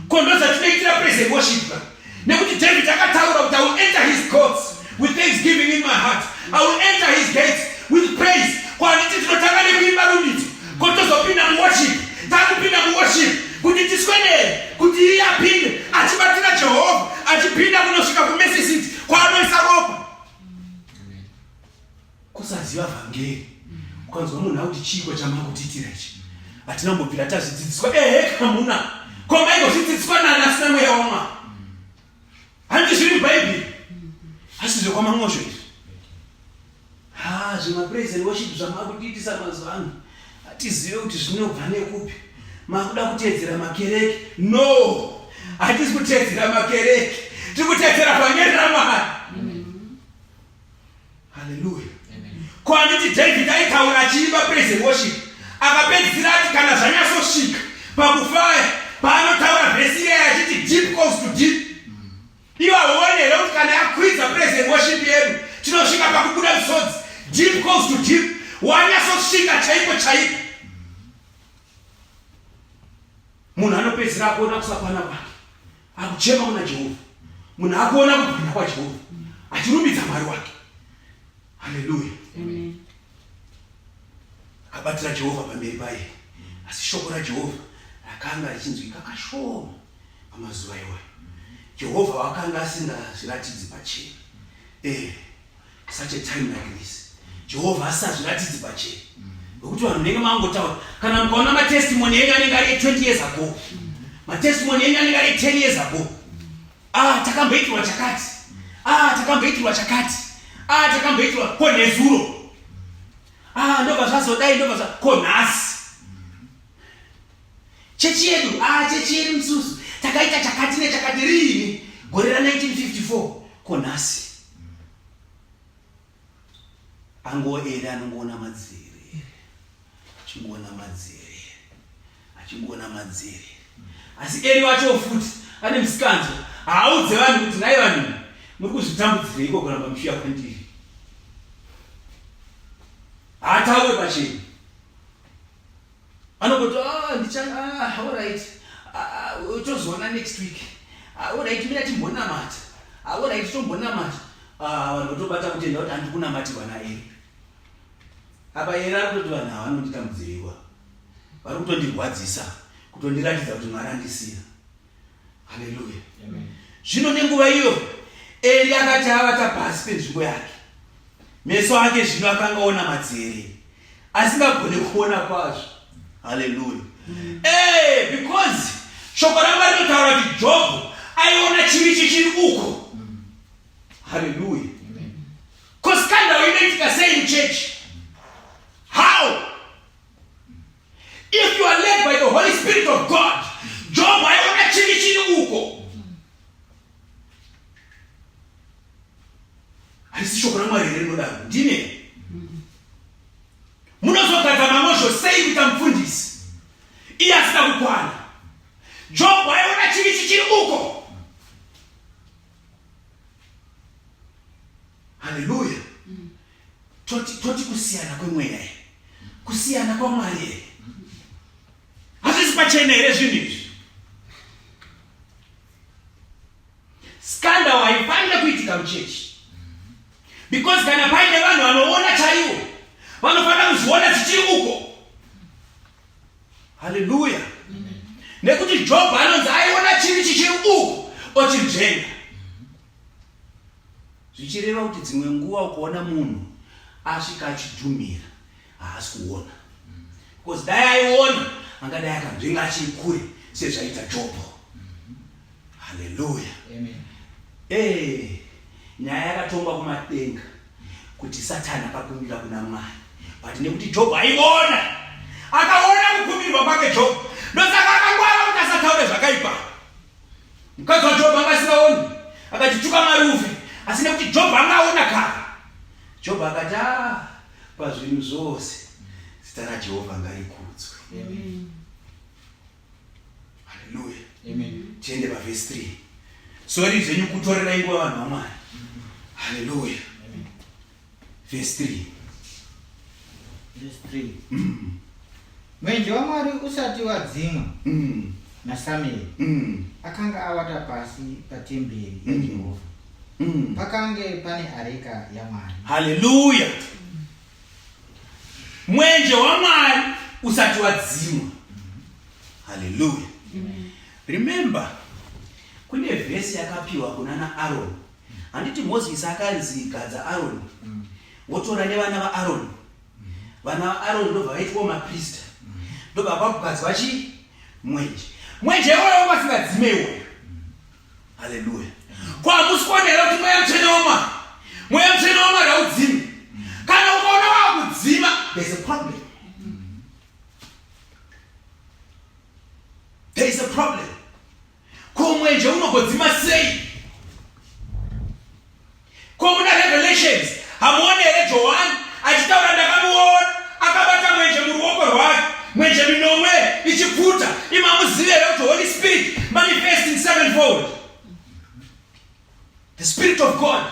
Ko ndozvatinoitira praise and worship ka? Nekuti David akataura kuti, I will enter his courts with thanksgiving in my heart, I will enter his gates with praise. Ko handiti tinotanga nekuimba rumbidzo, ko tozopinda muworship? Takupinda muworship kuti tiswedere kuti iye apinde achibatira Jehovha, achipinda kunosvika kumesisiti kwaanoisa ropa. Kusaziva vhangeri. Ukanzwa munhu akuti, chiiko chamakutiitira ichi, hatina kumbobvira tazvidzidziswa. Ehe, kamuna ko maingozvidzidziswa nani asina mweya wamwari? Handi zviri mubhaibheri, asi zvekwamang'ozvo izvi. Ha, zvemapraise and worship zvamakutiitisa mazuva ano, hatizive kuti zvinobva nekupi. Makuda kuteedzera makereke. No, hatisi kuteedzera makereke, tiri kuteedzera vhangeri raMwari. Haleluya. Ko handiti David aitaura achiimba praise and worship, akapedzisira ati kana zvanyatsosvika pakufaya, paanotaura vhesi iyaya achiti, "Deep calls to deep"? Ivo hauoni here kuti kana yakwidza praise and worship yedu, tinosvika pakubuda misodzi? Deep calls to deep, wanyatsosvika chaipo chaipo. Munhu anopedzisira akuona kusakwana kwake, akuchema kuna Jehovha. Munhu akuona kubwinya kwaJehovha, achirumbidza Mwari wake. Haleluya. Akabatira Jehovha pamberi paye, asi shoko raJehovha rakanga richinzwika kashoma pamazuva iwayo. Jehovha wakanga asingazviratidzi pachena. Such a time like this, Jehovha asazviratidzi pachena, nokuti vanhu nenge mangotaura. Kana mukaona matestimony enyu anenge ari e20 years ago, matestimony enyu anenge ari e10 years ago. Ah, takamboitirwa chakati, ah, takamboitirwa chakati, ah, takamboitirwa. Ko nezuro? Ah, ndobva zvazodai, ndobva zva ko nhasi chechi yedu, ah, chechi yedu misusu takaita chakati nechakati riini? Gore ra1954. Ko nhasi? Angoere anongoona madzere, achingoona madzere, achingoona madzere. Asi Eri wacho futi ane musikanzwa, haaudze vanhu kuti, "Nhai vanhu, muri kuzvitambudzireiko kuramba muchiuya kwandiri?" Haataure pachena, anongoti, "Ah, ndicha ah, alright, ah, tozoona next week. Ah, alright, mina timbonamata. Ah, alright, tombonamata." Ah, vanhu votobata kutenda kuti handi kunamatirwa naEri apa. Eri ari kutoti, "Vanhu ava vanonditambudzireikwa? Vari kutondirwadzisa, kutondiratidza kuti Mwari andisiya." Haleluya. Zvino nenguva iyo Eri akati avata pasi penzvimbo yake, meso ake zvino akanga ona madzere, asingagone kuona kwazvo. Haleluya. Because shoko raMwari rinotaura kuti Jobho aiona chivi chichiri uko. Haleluya. Ko scandal inoitika sei muchechi? How? If you are led by the Holy Spirit of God, Job aiona chivi chiri uko. Harisi shoko raMwari here rinodaro? Ndine munozogadza mamozvo sei kuita mufundisi iye asina kukwana? Job aiona chivi chichiri uko. Haleluya. Toti kusiyana kwemweya here? Kusiyana kwaMwari here? Hazvisi pachena here zvinhu izvi? Scandal haifanire kuitika muchechi, because kana paine vanhu vanoona chaivo, vanofanira kuzviona zvichiri uko. Haleluya. Nekuti Jobho anonzi aiona chivi chichiri uko, ochinzvenga, zvichireva kuti dzimwe nguva ukaona munhu asvika achidhumira, haasi kuona, because dai aiona angadai akanzvenga achiri kure sezvaita Jobho. Haleluya. Nyaya yakatongwa kumatenga kuti Satani akakumbira kuna Mwari, but nekuti Jobho aiona, akaona kukumbirwa kwake Jobho, ndosaka akangwara kuti asataure zvakaipa. Mukadzi waJobho anga asingaoni. Vakati tuka Mwari ufe. Asi nekuti Jobho anga aona kare. Jobho akati ah, pazvinhu zvose zita raJehovha ngarikudzwe. Amen. Haleluya. Amen. Tiende pavhesi 3. Sorry zvenyu kutorera nguva vanhu vaMwari. Haleluya. Vhesi 3. Vhesi 3. Mwenje waMwari usati wadzimwa naSamueri akanga avata pasi patemberi yaJehovha. Pakange pane areka yaMwari. Haleluya. Mwenje waMwari usati wadzimwa. Haleluya. Remember kune vhesi yakapiwa kuna naAroni. Handiti Mozisi akanzi gadza Aroni. Wotora nevana vaAroni. Vana vaAroni ndobva vaitwa maprista. Ndobva kwakugadzwa chi mwenje. Mwenje iwoyo wasingadzime iwoyo. Haleluya. Ko hamusi kuona here kuti mweya mutsvene waMwari, mweya mutsvene waMwari haudzimi. Kana ukaona wakudzima, there's a problem. There is a problem. Ko mwenje unogodzima sei? Ko muna Revelations hamuone here Johani achitaura ndakamuona akabata mwenje muruoko rwake mwenje minomwe ichipfuta imi hamuzivi here kuti Holy Spirit manifest in sevenfold the spirit of God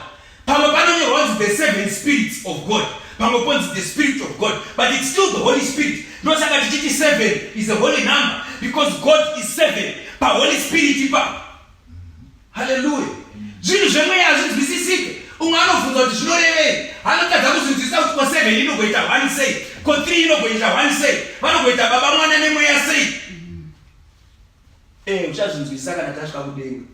pamwe panonyorwa kunzi the seven spirits of God pamwe ponzi the spirit of God but it's still the Holy Spirit ndosaka tichiti seven is a holy number because God is seven paHoly Spirit ipapo Haleluya. Zvinhu zvemweya hazvinzwisisike. Umwe anobvunza kuti zvinorevei? Anotadza kuzvinzwisisa kuti ko 7 inogoita 1 sei? Ko 3 inogoita 1 sei? Vanogoita baba mwana nemweya sei? Eh, uchazvinzwisisa kana tasvika kudenga.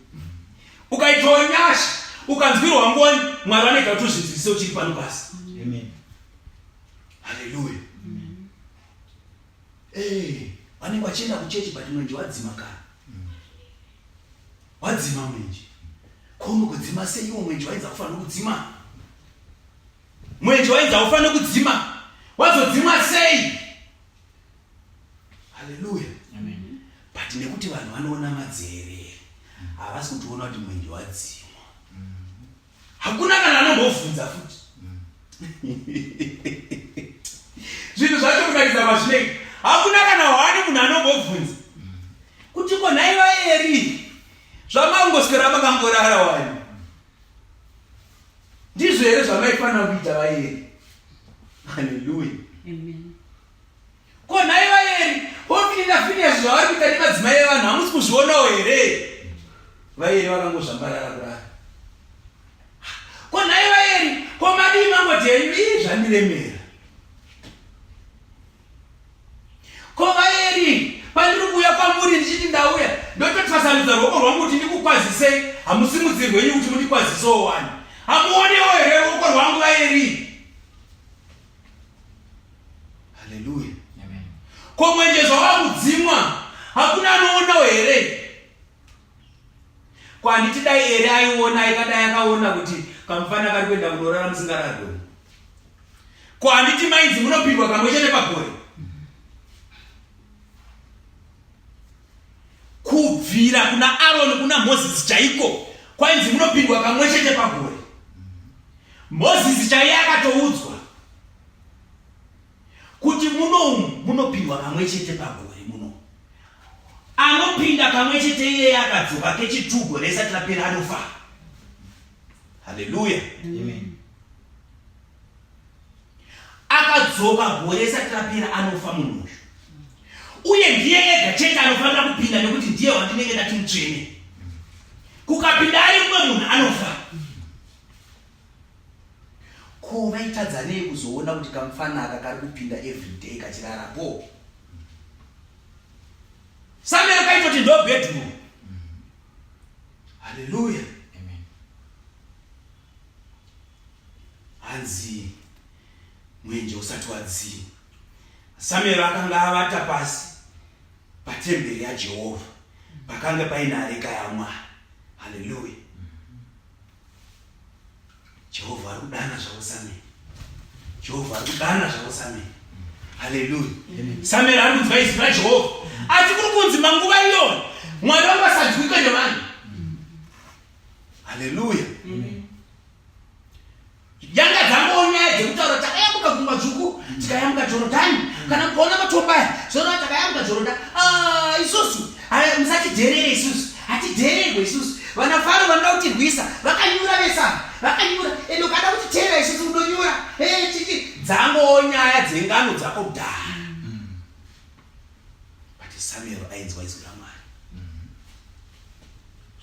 Ukaitwa nyasha, ukanzwirwa ngoni, Mwari vanoita kuti uzvinzwisise uchiri pano pasi. Amen. Haleluya. Eh, vanenge vachienda kuchechi but mwenje wadzima kare. Wadzima mwenje. Ko unogodzima sei iwo mwenje wainzi haufaniri kudzima? Mwenje wainzi haufaniri kudzima. Wazodzimwa sei? Haleluya. Amen. But nekuti vanhu vanoona madzerere havasi kutiona kuti mwenje wadzimwa. Hakuna kana anombovhunza futi. Zvinhu zvacho kunakidza kwazvinenge. Hakuna kana hwani munhu anombovhunza. Kuti ko nhai vaeri zvamangoswera makangorara wani. Ndizvo here zvamaifanira kuita vaeri? Haleluya. Amen. Ko nhai vaeri, Hofini naFiniyasi zvavari kuita nemadzimai evanhu hamusi kuzvionawo here? Vaeri vakangozvambarara kurara. Ko nhai vaeri, ko madii mangoti henyu ii zvandiremera. Ko vaeri, pandiri kuuya kwamuri ndichiti ndauya, ndototwasanudza ruoko rwangu kuti ndikukwazisei, hamusimudzirwe henyu kuti mundikwazisewo wani. Hamuonewo here ruoko rwangu vaeri? Haleluya. Ko mwenje zvawakudzimwa hakuna anoonawo here? Ko handiti dai here aiona aikadai akaona kuti kamufana kari kuenda kunorara musingararwe. Ko handiti mainzi munopindwa kamwe chete pagore? Kubvira kuna Aroni kuna Mozisi chaiko kwainzi munopindwa kamwe chete pagore. Mozisi chaiye akatoudzwa kuti muno umu munopindwa kamwe chete pagore muno. Anopinda kamwe chete iyeye akadzoka kechitu gore risati rapera anofa. Haleluya. Amen. Akadzoka gore risati rapera anofa munhu uyu. Uye ndiye ega chete anofanira kupinda nekuti ndiye wandinenge ndati mutsvene. Kukapinda ari mumwe munhu anofa. Ko vaitadza nei kuzoona kuti kamufana aka kari kupinda everyday kachirarapo? Samuel kaitoti ndo bedroom. Haleluya. Amen. Hanzi mwenje usati wadzima. Samuel akanga avata pasi patemberi yaJehovha pakanga paine areka yaMwari. Haleluya. Jehovha ari kudana zvavo Samuel. Jehovha ari kudana zvavo Samuel. Haleluya. Samuel ari kunzwa izwi raJehovha. Asi kuri kunzi manguva iyoyo Mwari vanga vasanzwike nevanhu. Haleluya. Yanga dzangowo nyaya dzekutaura takayambuka gungwa dzvuku tikayambuka Jorodhani kana mukaona matombo aya zvoreva takayambuka Jorodhani. Ah, isusu musatidherere isusu hatidhererwe isusu vana Faro vanoda kutirwisa vakanyura vese ava vakanyura ende ukada kutiteera isusu unonyura hey, chichi dzangowo nyaya dzengano dzako kudhara. But Samuel ainzwa izwi raMwari.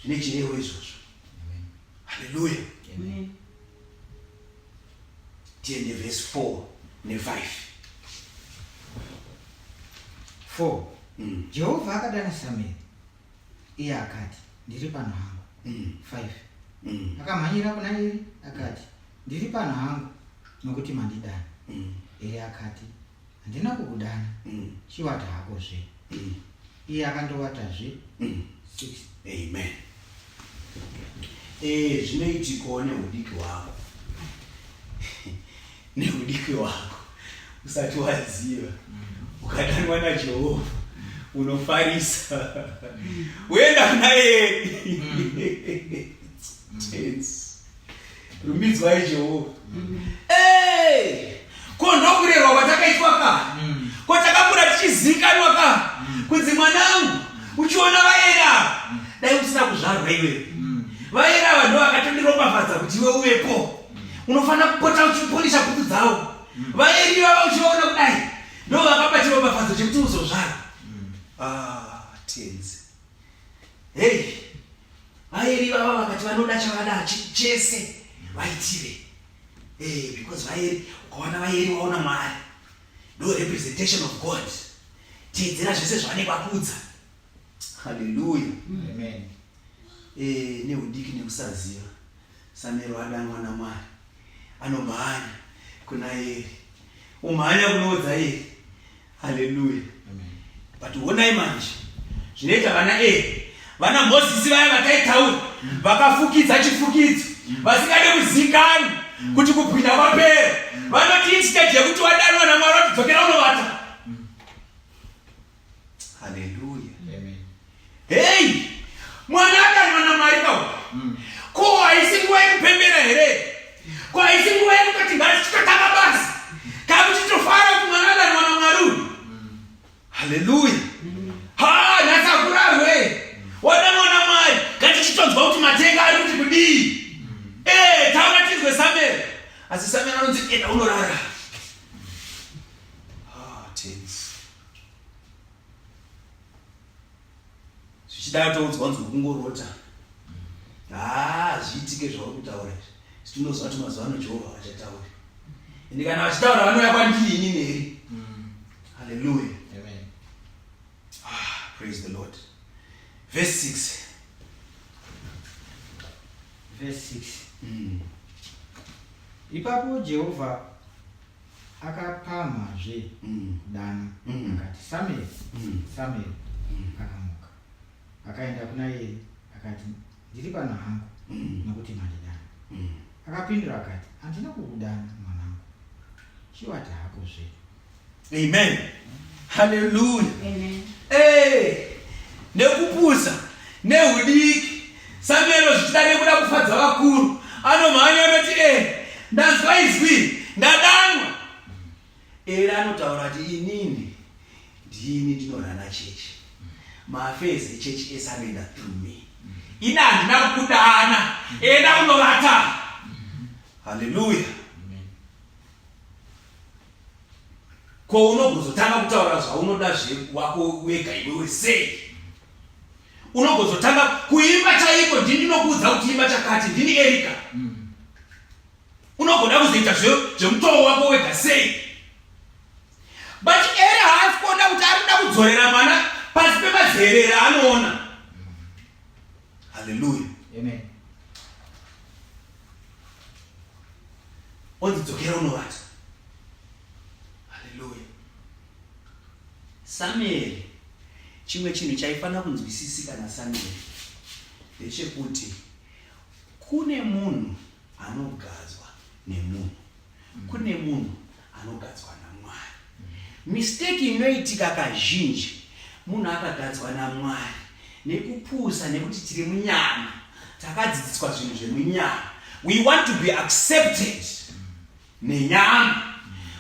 Zvine chirevo izvozvo. Haleluya. Tiende verse 4 ne5. 4 Jehovha akadana Samueri, iye akati, Ndiri pano hangu. 5 Akamhanyira kuna Eri akati, Ndiri pano hangu, nokuti mandidana. Eri akati, Handina kukudana, chivata hakozve. Iye akandovatazve. 6 Amen. Eh, zvinoitikawo nehudiki hwako. Nehudiki hwako. Usati waziva. Ukadanwa naJehovha unofarisa. Uenda kuna Eri. Tense. Rumbidzwai Jehovha. Hey! Ko ndokurerwa kwatakaitwa ka? Ko takakura tichizikanwa ka? Kunzi mwanangu, uchiona vaera ava, dai usina kuzvarwa iwewe. Vaera ava ndo vakatondiropafadza kuti iwe uvepo. Unofanira kupota uchipolisha bhutsu dzavo. Vaeri ivava uchivaona kudai, ndo vakapa chiropafadzo chekuti uzozvarwa. Ah, tenzi. Hey! Vaeri vava vakati vanoda chavada chese vaitire. Hey, because vaeri ukaona vaeri waona Mwari. No representation of God. Teedzera zvese zvavanenge vakuudza. Hallelujah. Amen. Eh, nehudiki nekusaziva. Samero adanwa naMwari. Anomhanya kuna Eri. Umhanya kunoudza Eri. Haleluya. But honai manje zvinoita vana Eri, vana Mozisi vaya vataitaura vakafukidza chifukidzo vasingade kuzikanwa kuti kubwinya kwapera. Vanoti instead yekuti wadanwa naMwari watidzokera unovata. Haleluya. Hey, mwana adanwa naMwari kawo. Ko haisi nguva yekupembera here? Ko haisi nguva yekutoti ngatichitotanga basa? Kana kuti tofara kuti mwana adanwa naMwari uyu? Haleluya. Ha, nhasi hakurarwe. Wadanwa naMwari. Ngatichitonzwa kuti matenga ari kuti kudii. Eh, taura tinzwe Samuel. Asi Samuel anonzi enda unorara. Ah, tense. Zvichida atoudzwa kunzi uri kungorota. Haa, hazviitike zvauri kutaura izvi. Isu tinoziva kuti mazuva ano Jehovha vachataura. Ende kana vachitaura vanouya kwandiri ini neri. Hallelujah. Amen. Ah, praise the Lord. Verse 6. Verse 6. Ipapo Jehovha akapamhazve kudana akati, Samueri, Samueri. Akamuka akaenda kuna Eri akati, Ndiri pano hangu, nokuti mandidana. Akapindura akati, Handina kukudana, mwanangu, chivata hakozve. Amen. Hallelujah. Amen. Hey, nekupusa nehudiki Samuel zvichida nekuda kufadza vakuru anomhanya anoti e ndanzwa izwi ndadanwa. Eri anotaura ati inini ndini ndinorana chechi, maaffairs echechi ese anoenda through me, ini handina kukudana, enda kunovata. Haleluya. Ko unogozotanga kutaura zvaunoda zvewako wega iwewe sei? Unogozotanga kuimba chaiko, ndini ndinokuudza kuti imba chakati, ndini Erika. Unogoda kuzoita zvemutowo wako wega sei? But Eri haasi kuona kuti ari kuda kudzorera mwana pasi pemazerere anoona. Haleluya. Amen. Onzi dzokera unovata. Haleluya. Samueri, chimwe chinhu chaifanira kunzwisisika naSamueri ndechekuti kune munhu anogadzwa nemunhu, kune munhu anogadzwa naMwari. Mistake inoitika kazhinji, munhu akagadzwa naMwari nekupusa nekuti tiri munyama. Takadzidziswa zvinhu zvemunyama. We want to be accepted nenyama.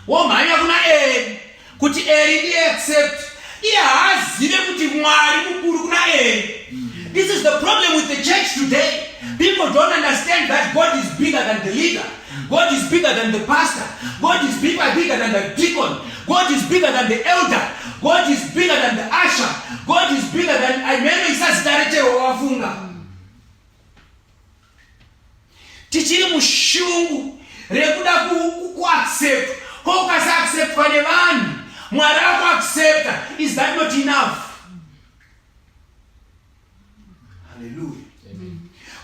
Womhanya kuna Eri kuti Eri ndiye accept. Iye haazive kuti Mwari mukuru kuna Eri. This is the problem with the church today. People don't understand that God is bigger than the leader. God is bigger than the pastor. God is bigger, bigger than the deacon. God is bigger than the elder. God is bigger than the usher. God is bigger than imene isazita rechero wafunga. Tichiri mushungu rekuda kuaccept. Ko ukasaacceptwa nevanhu, Mwari akuaccepta. Is that not enough? Haleluya.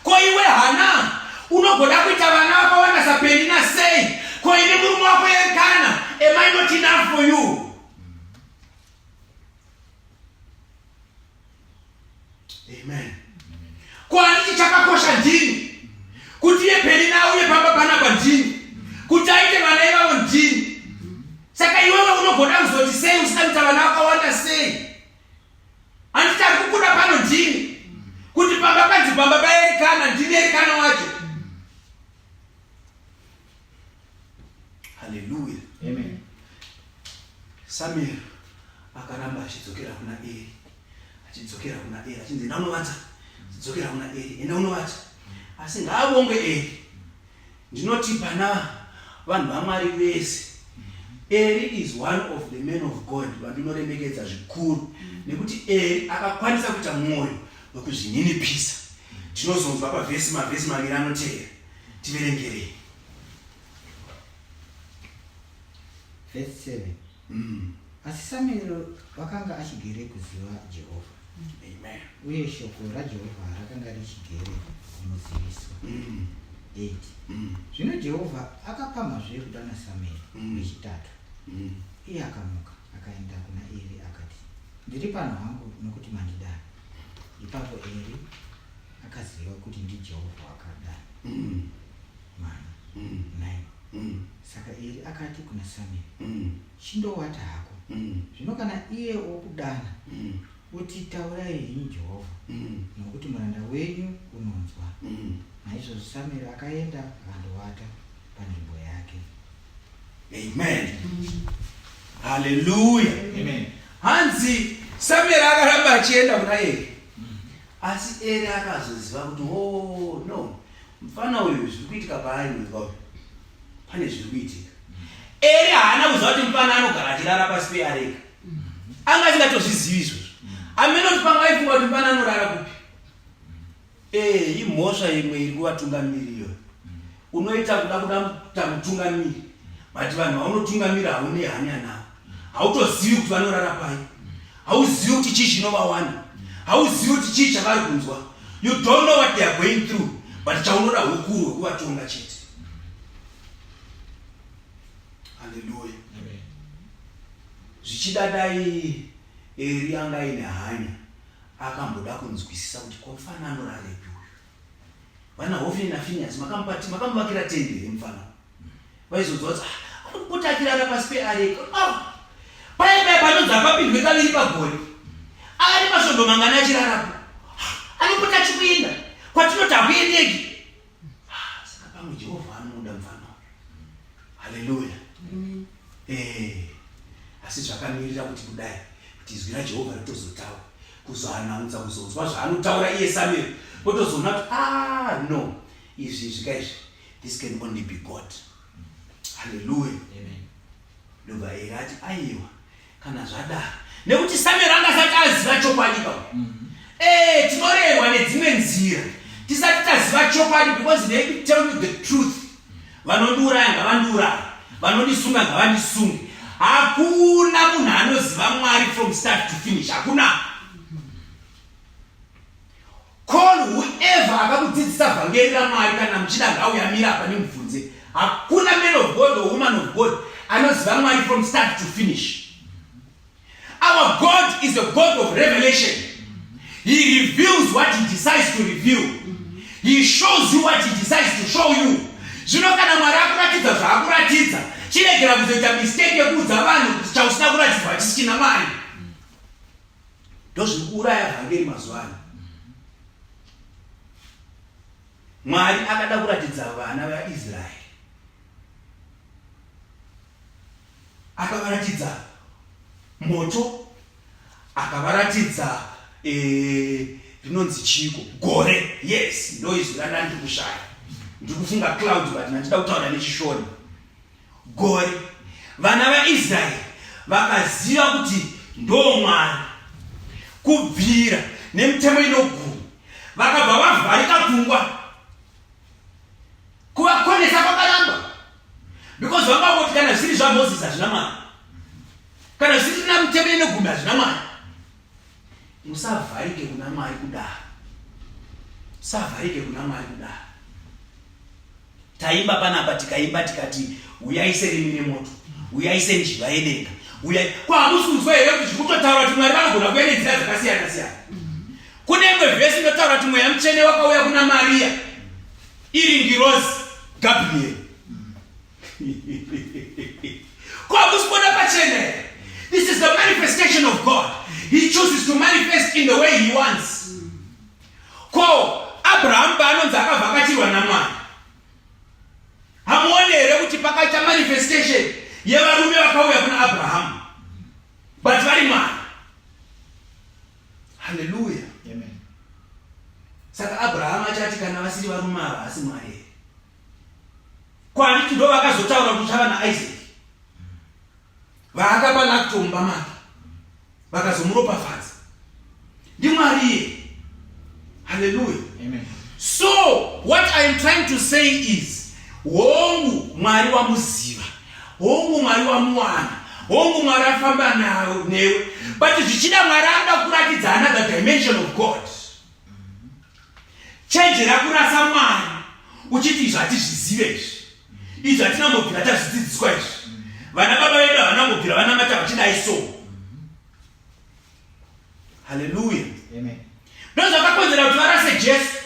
Ko iwe Hana unogoda kuita vana vakawanda saPenina sei? Ko ini murume wako Erikana, am I not enough for you? Amen. Ko handiti chakakosha ndini kuti iye Penina auye pamba panapa ndini kuti aite vana ivavo ndini. Saka iwewe unogoda kuzoti sei usina kuita vana vakawanda sei? Handiti ari kukuda pano ndini kuti pamba panzi pamba paErikana ndini Erikana wacho. Haleluya. Amen. Samuel akaramba achidzokera kuna Eri, achidzokera kuna Eri, achinzi enda unovata, achidzokera kuna Eri, enda unovata. Asi ngaavongwe Eri. Ndinoti pana vanhu vaMwari vese, Eri is one of the men of God vandinoremekedza zvikuru nekuti Eri akakwanisa kuita mwoyo wekuzvininipisa. Tinozonzwa pavhesi mavhesi maviri anoteera. Tiverengerei. Verse 7. Asi Samueri wakanga achigere kuziva Jehovha. Amen. Uye shoko raJehovha rakanga richigere kumuziviswa. 8. Zvino Jehovha akapamhazve kudana Samueri lwechitatu. Iye akamuka, akaenda kuna Eri akati, Ndiri pano hangu, nokuti mandidana. Ipapo Eri akaziva kuti ndiJehovha wakadana mwana. 9. Saka Eri akati kuna Samueri, Chindowata hako. Zvino kana iye okudana, uti, Taurai henyu Jehovha, nokuti muranda wenyu unonzwa. Naizvozvo Samueri akaenda akandowata panzvimbo yake. Amen. Haleluya. Amen. Hanzi Samueri akaramba achienda kuna Eri. Asi Eri akazoziva kuti oh no, mfana uyu zviri kuitika paari uyu uyu. Pane zviri kuitika. Eri haana kuziva kuti mfana anogara achirara pasi peareka. Anga asingatozvizivi izvozvo. Amene kuti pamwe aifunga kuti mfana anorara kupi. Eh, imhosva imwe iri kuvatungamiri iyoyo. Unoita kuda kuda kuita mutungamiri, but vanhu vaunotungamira haune hanya navo. Hautozivi kuti vanorara pai. Hauzivi kuti chii chinovawana. Hauzivi kuti chii chavari kunzwa. You don't know what they are going through, but chaunoda hukuru hwekuvatonga chete. Haleluya. Zvichida dai Eri anga aine hanya akamboda kunzwisisa kuti ko mfana anorarepi uyu. Vana Hofini naFiniyasi makamuvakira tende here mfana? Vaizonzwa kuti ah, anopota achirara pasi peareka. Ah, paya paya panonzi hapapindwe kaviri pagore. Ane masvondo mangani achirarapo. Ah, anopota achikuenda kwatinoti hakuendeki. Ah, saka pamwe Jehovha anomuda mfana uyu. Haleluya. Eh, asi zvakamirira kuti kudai kuti izwi raJehovha ritozotaura kuzoanaunza kuzonzwa zvaanotaura iye Samuel votozoona kuti ah no izvi izvi ka izvi this can only be God. Haleluya. Ndobva Eri ati aiwa kana zvadaro nekuti Samuel anga asati aziva chokwadi ka eh tinorerwa nedzimwe nzira tisati taziva chokwadi because they tell you the truth vanondiuraya ngavandiuraya vanondisunga ngavandisunge hakuna munhu anoziva Mwari from start to finish hakuna Call whoever akakudzidzisa vhangeri raMwari kana muchida ngauya mira apa nimubvunze. Hakuna man of God or woman of God anoziva Mwari from start to finish. Our God is a God of revelation. He reveals what he decides to reveal. He shows you what he decides to show you. Zvino kana Mwari akuratidza zvaakuratidza, chiregera kuzoita mistake yekuudza vanhu kuti chausina kuratidzwa hachisi china Mwari. Ndozviri kuuraya vhangeri mazuva ano. Mwari akada kuratidza vana vaIsraeri, akavaratidza moto, akavaratidza eh, rinonzi chiiko gore. Yes, ndo izwi randandiri kushaya, ndiri kufunga cloud but ndandida kutaura nechishona gore. Vana vaIsraeri vakaziva kuti ndo Mwari kubvira nemitemo inogumi, vakabva vavharika pfungwa. Kuvakonesa kwakaramba because vanga voti kana zvisiri zvaMozisi hazvina Mwari, kana zvisiri namutemo inogumi hazvina Mwari. Musavharike kuna Mwari kudaro, musavharike kuna Mwari kudaro. Taimba panapa tikaimba tikati uyai serimi remoto, uyai senjiva yedenga, uyai. Ko hamusi kunzwa here kuti zvikutotaura kuti Mwari vanogona kuuya nenzira dzakasiyana siyana? Kune imwe vhesi inotaura kuti Mweya Mutsvene wakauya kuna Maria iri ngirozi Gabriel. Ko hamusi kuona pachena here? This is the manifestation of God. He chooses to manifest in the way he wants. Ko Abrahamu paanonzi akavhakachirwa naMwari, hamuone here kuti pakaita manifestation yevarume vakauya kuna Abrahamu but vari Mwari? Haleluya. Saka Abrahamu achati kana vasiri varume ava asi Mwari here? Ko handiti ndo vakazotaura kuti uchava naIsaac vaakapa lakto mumba make vakazomuropafadza ndimwari iye. Haleluya. So what I am trying to say is, hongu Mwari wamuziva, hongu Mwari wamuwana, hongu Mwari afamba newe, but zvichida Mwari anoda kuratidza another dimension of God. Chenjera kurasa Mwari uchiti izvi hatizvizive izvi, izvi hatina mbobvira tazvidzidziswa izvi, vana baba vedu havana mbobvira vanamata vachidai so. Haleluya. Ndozvakakonzera kuti varase Jesu,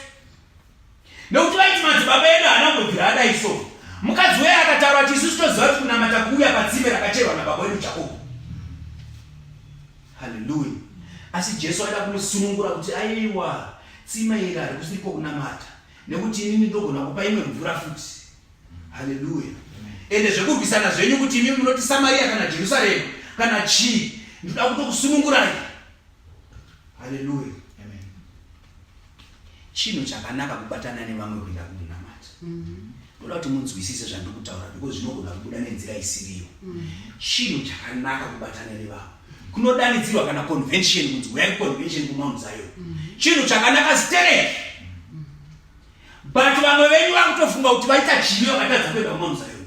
nekuti vaiti madzibaba edu haana mbobvira adai so. Mukadzi uye akataura kuti isusu toziva kuti kunamata kuuya patsime rakacherwa nababa wedu Jakobho. Haleluya. Asi Jesu aida kumusunungura kuti aiwa, tsime iri harikusiriko kunamata, nekuti inini ndogona kupa imwe mvura futi. Haleluya. Ende zvekurwisana zvenyu kuti imi munoti Samaria kana Jerusarema kana chii, ndoda kutokusunungurai. Haleluya. Chinhu chakanaka kubatana nevamwe kuenda kunamata. Ndoda kuti munzwisise zvandiri kutaura because zvinogona kubuda nenzira isiriyo. Chinhu chakanaka kubatana nevamwe. Kunodanidzirwa kana convention kunzi huyai kuconvention kuMount Zion. Chinhu chakanaka stereki. But vamwe venyu vakutofunga kuti vaita chivi vakatadza kuenda kuMount Zion.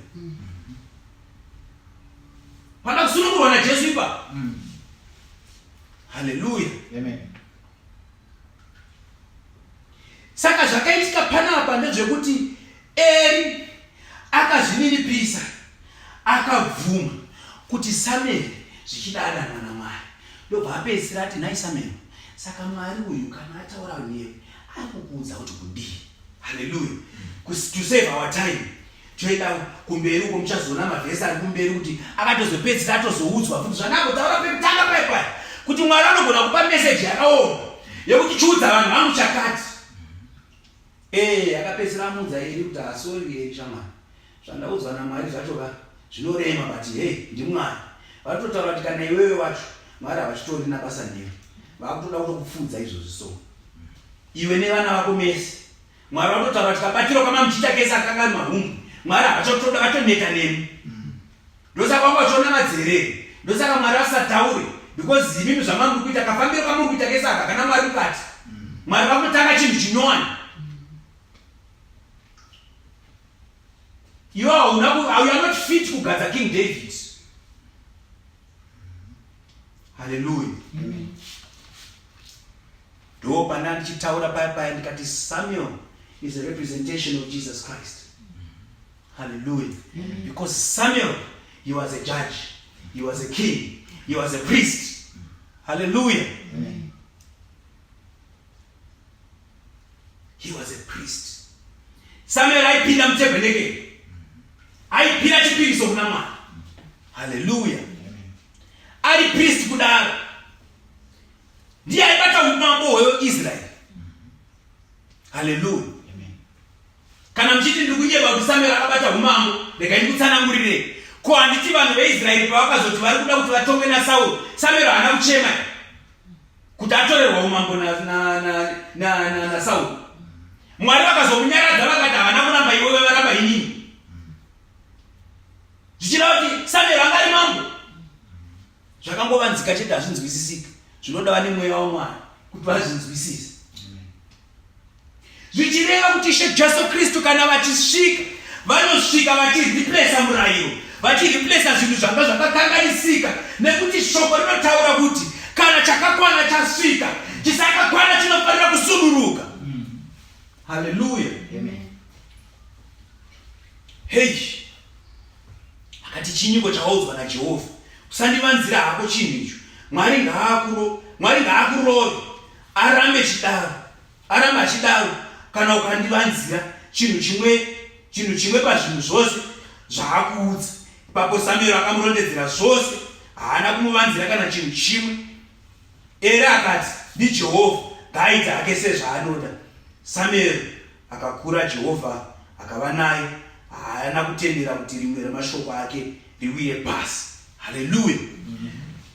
Pana kusunungurwa naJesu ipa. Haleluya. Amen. Saka zvakaitika panapa ndezvekuti Eri akazvininipisa akabvuma kuti Samueri zvichida adanwa naMwari, ndobva apedzisira ati, Nhai Samueri, saka Mwari uyu kana ataura newe ari kukuudza kuti kudii? Haleluya. To save our time toenda kumberi uko, muchazoona mavhesi ari kumberi kuti akatozopedzisira atozoudzwa futi zvandakotaura pekutanga paya paya kuti Mwari anogona kupa meseji yakaoma yekuti chiudza vanhu vangu chakati. Ee, akapedzisira amuudza Eri kuti asori Eri shamwari, zvandaudzwa naMwari zvacho ka zvinorema, but hey, ndiMwari. Varitotaura kuti kana iwewe wacho Mwari havachitorina basa newe, vakutoda kutokupfuudza izvozvi so iwe nevana vako mese. Mwari vatotaura kuti kabatiro kamamuchiita kese akanga ari mahumbwe, Mwari havachakutoda, vatoneta nemi. Ndosaka vanga vachiona madzerere, ndosaka Mwari vasataure because imimi zvamamuri kuita kafambiro kamuri kuita kese aka kana Mwari mukati. Mwari vakutotanga chinhu chinyowani. Iwe hauna, you are not fit kugadza King David. Haleluya. Ndo pana ndichitaura paya paya ndikati Samuel is a representation of Jesus Christ. Hallelujah. Because Samuel, he was a judge, he was a king, he was a priest. Hallelujah. Amen. He was a priest. Samuel aipinda mutebhenekeri, aipira chipiriso kuna Mwari. Hallelujah. Ari priest kudaro, ndiye aibata umambo hweIsraeri. Hallelujah. Kana muchiti ndiri kunyeba kuti Samueri akabata umambo, regai ndikutsanangurirei. Ko handiti vanhu veIsraeri pavakazoti vari kuda kuti vatongwe naSauro, Samueri haana kuchema here kuti atorerwa umambo naSauro? Mwari vakazomunyaradza vakati havana kuramba iwewe, varamba inini. Zvichireva kuti Samueri anga ari mambo. Zvakangovanzika chete hazvinzwisisika. Zvinoda vane mweya waMwari kuti vazvinzwisise. Zvichireva kuti Ishe Jesu Kristu kana vachisvika, vanosvika vachireplacer murayiro, vachireplacer zvinhu zvanga zvakakanganisika, nekuti shoko rinotaura kuti kana chakakwana chasvika, chisakakwana chinofanira kusuduruka. Haleluya. Hei, akati chinyiko chawaudzwa naJehovha, usandivanzira hako chinhu icho. Mwari ngaakuro, Mwari ngaakurove arambe chidaro, arambe achidaro kana ukandivanzira chinhu chimwe, chinhu chimwe pazvinhu zvose zvaakuudza. Ipapo Samueri akamurondedzera zvose, haana kumuvanzira kana chinhu chimwe. Eri akati, NdiJehovha, ngaaite hake sezvaanoda. Samueri akakura, Jehovha akava naye, haana kutendera kuti rimwe remashoko ake riwire pasi. Haleluya!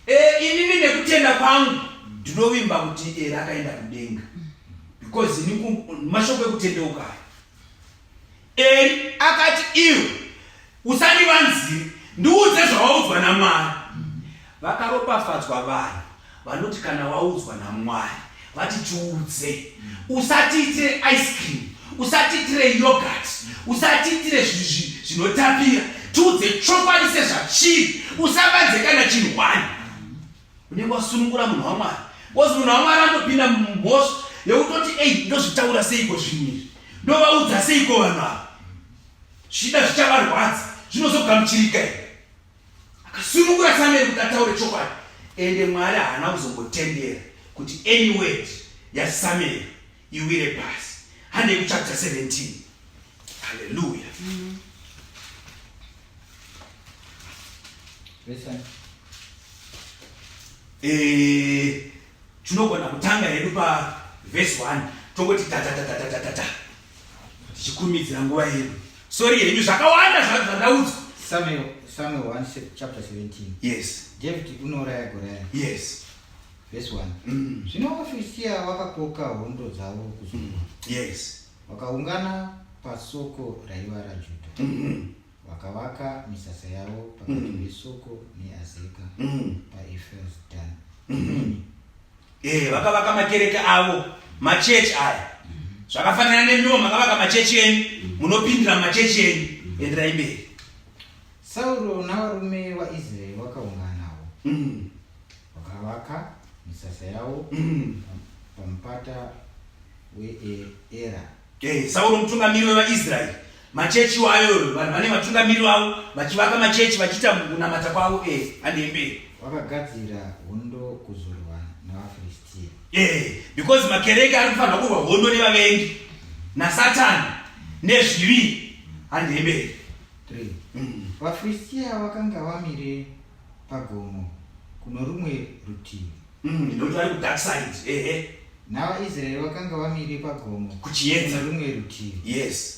E, inini nekutenda kwangu ndinovimba kuti Eri akaenda kudenga because ini mashoko ekutendeuka aya. Eri akati, iwe usandivanzire, ndiudze zvawaudzwa naMwari. Vakaropafadzwa vanhu vanoti kana waudzwa naMwari vati tiudze, usatiitire ice cream, usatiitire yogurt, usatiitire zvinotapira, tiudze chokwadi sezvachiri, usavanze kana chinhu one. Unenge wasunungura munhu waMwari, because munhu waMwari anopinda mumhosva yekutoti ei, ndozvitaura seiko zvinhu izvi, ndovaudza seiko vanhu ava, zvichida zvichavarwadza, zvinozogamuchirika here? Akasunungura Samueri kuti ataure chokwadi, ende Mwari haana kuzombotendera kuti any word yaSamueri iwire pasi. Handei kuchapter 17. Haleluya. Eh, tinogona kutanga hedu pa verse 1 tongoti tatatatatata tichikurumidzira nguva yedu. Sorry henyu zvakawanda zvandaudzwa. Samuel, Samuel 1 chapter 17. Yes. David unouraya Goriath. Yes. Verse 1. Zvino vaFiristia vakakoka hondo dzavo kuzorwa. Yes. Vakaungana pasoko raiva raJudha. Vakavaka misasa yavo pakati peSoko neAzeka paEfes-Dan. Eh, vakavaka makereke avo, machechi aya. Zvakafanana nemiwo makavaka machechi enyu, munopindira machechi enyu. Enderai mberi. Sauro navarume vaIsraeri vakaunganawo. Vakavaka misasa yavo pamupata weEra. Eh, Sauro mutungamiri wevaIsraeri. Machechi wayo vanhu vane vatungamiri vavo vachivaka machechi vachiita kunamata kwavo. Eh, handei mberi. Vakagadzira hondo kuzorwa navaFiristia. Eh, because makereke ari kufanirwa kurwa hondo nevavengi naSatani nezvivi. Handei mberi. 3 VaFiristia vakanga vamire pagomo kuno rumwe rutivi. Ndokuti vari kudark side. Ehe. NavaIsraeri vakanga vamire pagomo Kuchiedza. kuno rumwe rutivi. Yes.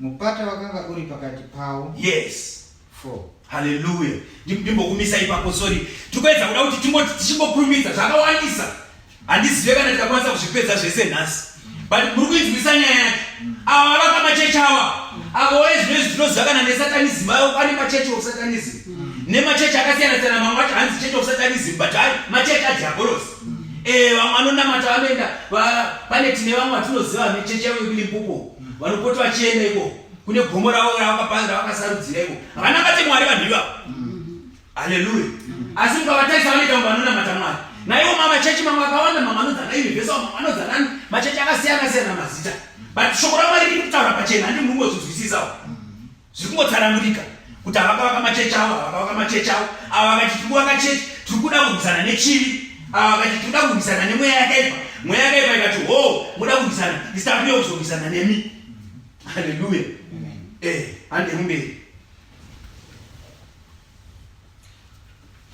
Mupata wakanga uri pakati pavo. Yes. 4 Haleluya. Ndimbokumisa ipapo, sorry. Tikuedza kuda kuti timboti tichimbokurumidza zvakawandisa. Handizive kana tikakwanisa kuzvipedza zvese nhasi. But muri kuinzwisa nyaya yacho. Ava vavaka machechi awa. Avo woye zvino izvi tinoziva kana nesatanism. Avo pane machechi of satanism. Nemachechi akasiyana siyana, mamwe acho hanzi church of satanism, but hayi machechi adiabolosi. Eh, vamwe vanonamata vanoenda pane tine vamwe vatinoziva vane chechi yavo yekuLimpopo. Vanopota vachienda ikoko. Kune gomo ravo ravakasarudzira ikoko. Havanamate Mwari vanhu ivavo. Haleluya. Asi mukavatarisa vanoita kunge vanonamata Mwari. Naiwo mamachechi mamwe akawanda, mamwe anonzi ana Universal, mamwe anonzi anani, machechi akasiyana siyana mazita. But shoko raMwari riri kutaura pachena, handi muri kungozvinzwisisawo. Zviri kungotsanangurika kuti avakavaka machechi avo, avakavaka machechi avo, ava vakati tiri kuvaka chechi, tiri kuda kurwisana nechivi, ava vakati tiri kuda kurwisana nemweya yakaipa, mweya yakaipa ikati hoo, muda kurwisana, isu takuuya kuzorwisana nemi. Haleluya. Eh, handei mberi.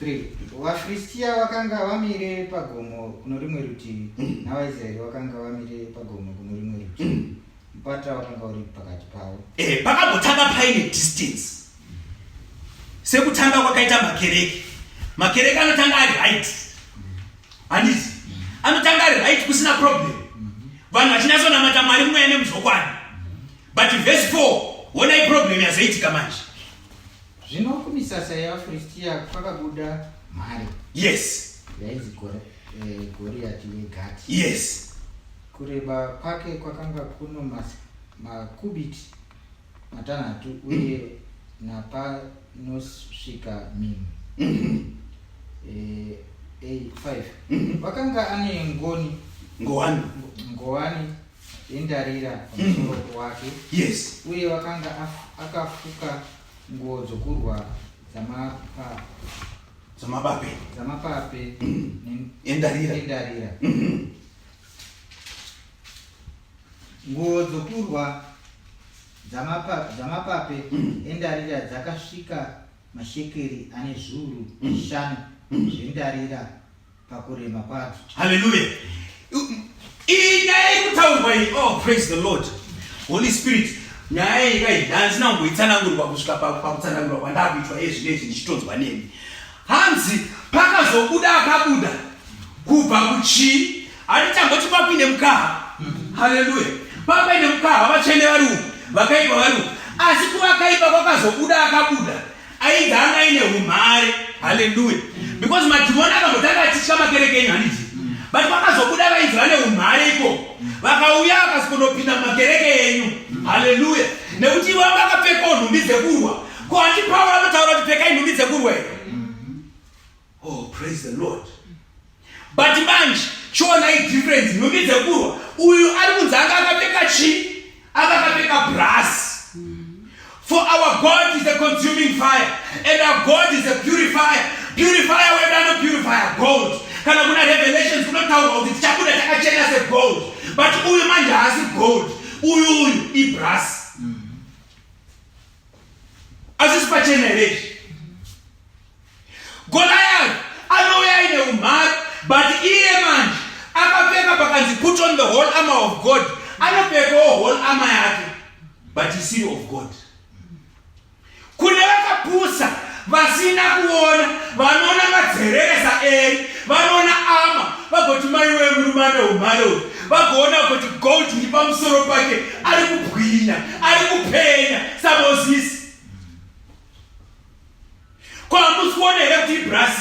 3 VaFiristia vakanga vamire pagomo kuno rimwe rutivi, navaIsraeri vakanga vamire pagomo kuno rimwe rutivi. Mupata wakanga uri pakati pavo. Eh, pakambotanga paine distance sekutanga kwakaita makereke. Makereke anotanga ari right, handiti? Anotanga ari right, kusina problem, vanhu vachinyatsonamata Mwari mumweya nemuzvokwadi. But verse 4, honai problem yazoitika manje. Zvino kumisasa yevaFiristia kwakabuda mhare yainzi Goriati weGati. Kureba kwake kwakanga kuno makubiti 6 uye napanosvika mimwe 5. Wakanga ane ngoni Ngowani. Ngowani yendarira pamusoro wake uye wakanga akafuka nguo dzokurwa dzamabape dzamapape endarira. Endarira. Nguo dzokurwa dzamapape endarira dzakasvika mashekeri ane 5,000 zvendarira pakurema kwadzo. Haleluya! Iyi nyaya iri kutaurwa iyi, oh, praise the Lord. Holy Spirit, nyaya iyi kai handina kumboitsanangurwa kusvika pakutsanangurwa kwandakuitwa iye zvino izvi ndichitonzwa nemi. Hanzi pakazobuda akabuda kubva kuchii? Handichamboti pakuine mukaha. Haleluya! Papaine mukaha, vatsvene vari uku, vakaipa vari uku, asi kuvakaipa kwakazobuda akabuda ainzi anga aine umhare. Haleluya! Because madhimoni akambotanga achitya makereke enyu, handiti? But vakazobuda vainzi vane umhare iko, vakauya vakasikonopinda mumakereke enyu. Haleluya! Nekuti ivo vanga vakapfekawo nhumbi dzekurwa. Ko handi Pauro anotaura kuti pfekai nhumbi dzekurwa here? Oh, praise the Lord. But manje chionai difference. Nhumbi dzekurwa, uyu ari kunzi anga akapfeka chii? Anga akapfeka brass. For our God is a consuming fire and our God is a purifier. Purifier wedu anopurifier gold. Kana kuna Revelations kunotaurwa kuti tichabuda takachena segold. But uyu manje haasi gold, uyu ibrass. Asisi pachena here izvi? Goliath anouya aine umhari, but iye manje akapfeka, pakanzi put on the whole armor of God, anopfekawo whole armor yake, but isiri of God. Kune vakapusa vasina kuona, vanoona madzerere saEri, vanoona armor vagoti, "Maiwe, murume ane umhare uyu." Vagoona kuti gold iri pamusoro pake, ari kubwinya, ari kupenya saMozisi. Ko hamusi kuona here kuti ibrass?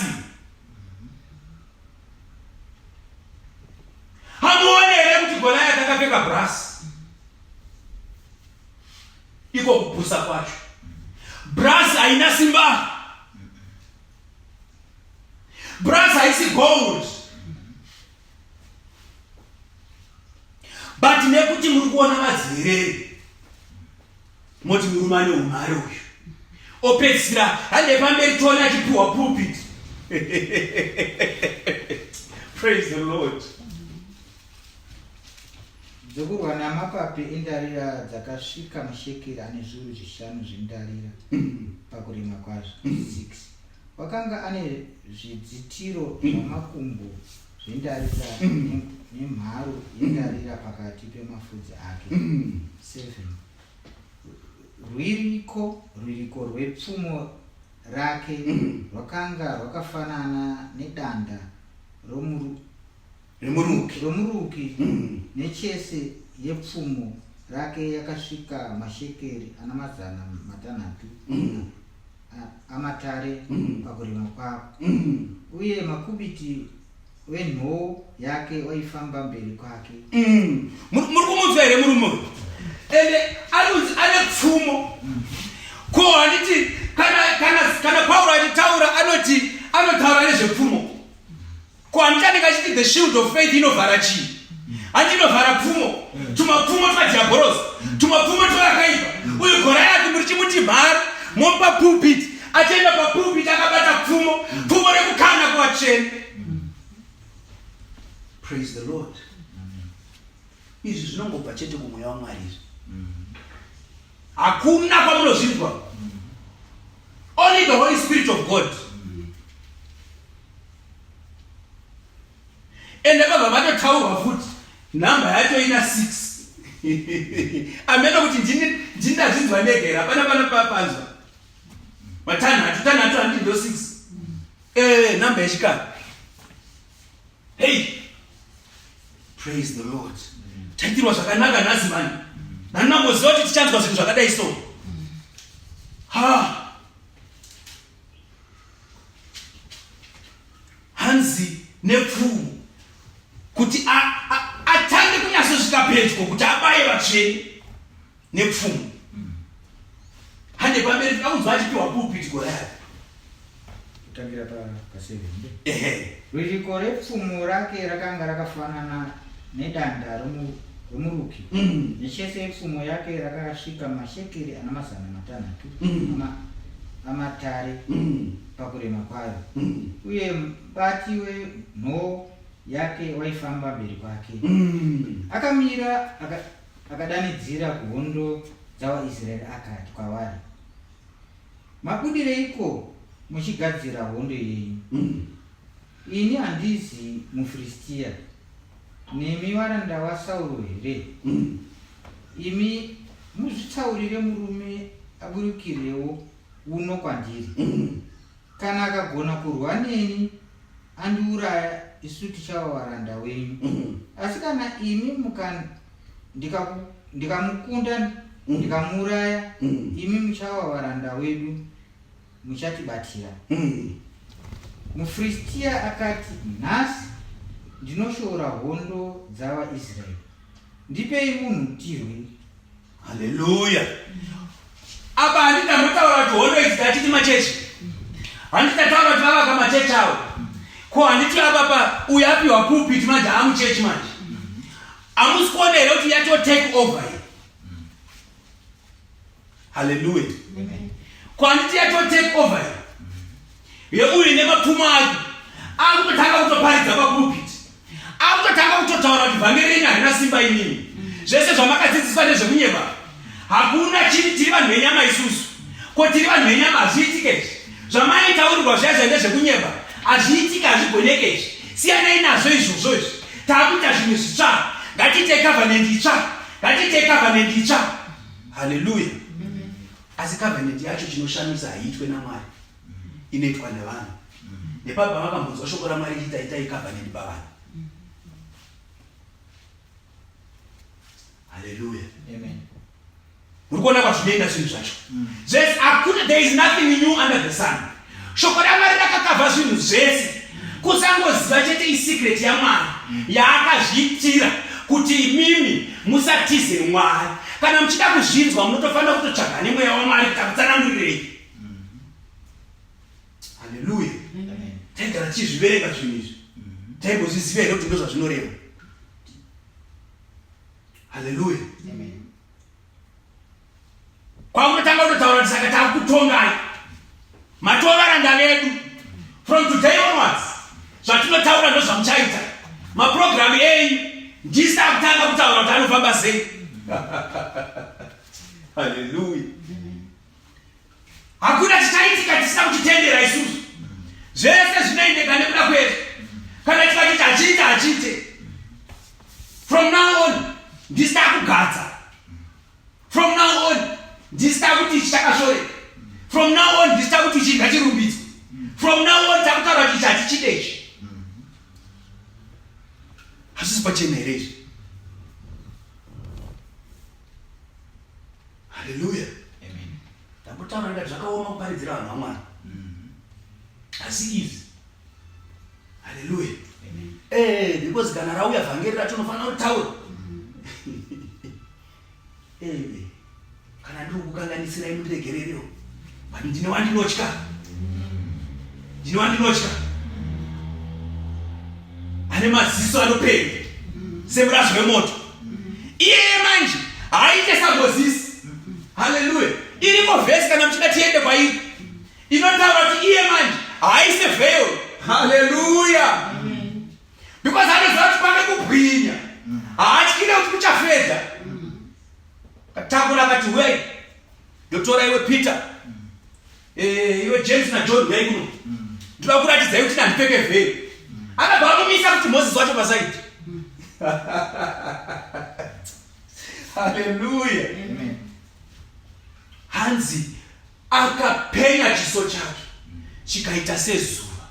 Hamuone here kuti Goliath akapfeka brass? Iko kupusa kwacho. Brass haina simba, brass haisi gold. But nekuti muri kuona madzerere, moti murume ane umhare uyu. Opedzisira hande pamberi, tione achipiwa pulpit. Praise the Lord. Dzokurwa namapape endarira dzakasvika mashekeri ane 5,000 zvendarira pakurema kwazvo. 6 Wakanga ane zvidzitiro zvamakumbo zvendarira nemharo yendarira pakati pemafudzi ake. 7 Rwiriko rwepfumo rake rwakanga rwakafanana nedanda remuruki romuruki, nechese yepfumo rake yakasvika mashekeri ana 600 amatare pakurema kwako, uye makubiti wenhoo yake waifamba mberi kwake. Muri kumunzwa here murume uyu? Ende anonzi ane pfumo. Ko handiti kana Pauro achitaura anoti anotaura nezvepfumo? Ko handiti anenge achiti the shield of faith inovhara chii? Handi inovhara pfumo, tumapfumo twadhiabhorosi, tumapfumo twakaipa? Uyu Gorayati muri chimuti mhara, momupa pulpit, achienda papulpit akabata pfumo, pfumo rekukanda kuvatsvene. Praise the Lord. Izvi zvinongobva chete kumweya waMwari izvi, hakuna kwamunozvinzwa. Only the Holy Spirit of God. Ende vabva vatotaurwa futi nhamba yacho ina 6. Ameno kuti ndini ndini ndazvinzwa ndega here? Hapana pana papanzwa. Matanhatu, tanhatu handiti ndo 6. Eh, number yechikara. Hey! Praise the Lord. Taitirwa zvakanaka nhasi mani. Nandinamboziva kuti tichanzwa zvinhu zvakadai so. Ha! Hanzi nepfumo kuti atange kunyatsosvika pedyo kuti abaye vatsvene nepfumo. Hande pamberi toda kunzwa achipiwa pulpit Goliath. Kutangira pa pa 7. Ehe. Ririko repfumo rake rakanga rakafanana nedanda romuruki. Nechese yepfumo yake rakasvika mashekeri ana 600 amatare pakurema kwayo. Uye mubati wenhoo yake waifamba mberi kwake. Akamira akadanidzira kuhondo dzavaIsraeri akati kwavari, Mabudireiko muchigadzira hondo yenyu? Ini handizi muFiristia, nemi varanda vaSauro here? Imi muzvitsaurire murume aburukirewo uno kwandiri. Kana akagona kurwa neni andiuraya, isu tichava varanda wenyu. Asi kana imi ndikamukunda ndikamuuraya, imi muchava varanda wedu, muchatibatira. MuFiristia akati, Nhasi ndinoshoora hondo dzavaIsraeri. Ndipei munhu tirwe. Haleluya. Apa handiti ndambotaura kuti hondo idzi tatiti machechi. Handiti tataura kuti vavaka machechi awo. Ko handiti apa pa uyu apiwa pulpit manje amuchechi manje. Hamusi kuona here kuti yato take over here? Haleluya. Ko handiti yato take over here? Yeuyu nemapfumo ake akutotanga kutoparidza papulpit. Akutotanga kutotaura kuti vhangeri renyu harina simba imimi. Zvese zvamakadzidziswa ndezvekunyeba. Hakuna chini tiri vanhu venyama isusu. Ko tiri vanhu venyama hazviitike izvi. Zvamaitaurirwa zviya zviya ndezvekunyeba. Hazviitike hazvigoneke izvi. Siyanai nazvo izvozvo izvi. Taakuita zvinhu zvitsva. Ngatiite covenant itsva. Ngatiite covenant itsva. Haleluya. Asi covenant yacho chinoshamisa haiitwe naMwari. Inoitwa nevanhu. Nepapa makambonzwa shoko raMwari richiita itai covenant pavanhu. Haleluya. Amen. Muri kuona kwazvinoenda zvinhu zvacho. Zvese hakuna, there is nothing new under the sun. Shoko raMwari rakakavha zvinhu zvese. Kusangoziva chete isecret yaMwari yaakazviitira kuti imimi musatize Mwari. Kana muchida kuzvinzwa munotofanira kutotsvaga nemweya waMwari kuti akutsanangurirei. Haleluya. Taigara tichizviverenga zvinhu izvi. Taimbozviziva here kuti ndozvazvinoreva? Haleluya. Kwakutotanga kutotaura kuti saka takutongai. Matova varanda vedu. From today onwards, zvatinotaura ndozvamuchaita. Maprogramu enyu ndisi akutanga kutaura kuti anofamba sei. Haleluya. Hakuna chichaitika tisina kuchitendera isusu. Zvese zvinoendeka nekuda kwedu. Kana tikati tachiita hachiite. From now on ndisi takugadza. From now on ndisi takuti ichi chakashoreka. From now on ndisi takuti ichi ngachirumbidzwe. From now on takutaura kuti ichi hatichide ichi. Hazvisi pachena here izvi? Haleluya. Ndambotaura ndikati zvakaoma kuparidzira vanhu vaMwari. Asi izvi. Haleluya. Eh, because kana rauya vhangeri racho unofanira kutaura. Eh, kana ndiri kukanganisirai mundiregererewo. But ndine wandinotya. Ndine wandinotya. Ane maziso anopenya semurazvo wemoto. Iyeye manje haaite saMozisi. Haleluya. Iriko vhesi kana muchida tiende kwairi. Inotaura kuti iye manje haaise veil. Haleluya. Because anoziva kuti kwake kubwinya. Haatyire kuti kuchafedha. Katakura akati wei. Ndotora iwe Peter. Eh, iwe James na John huyai kuno. Ndoda kuratidzai kuti ndandipfeke veil. Akabva amumisa kuti Moses wacho pasaidi. Haleluya. Hanzi akapenya chiso chake chikaita sezuva.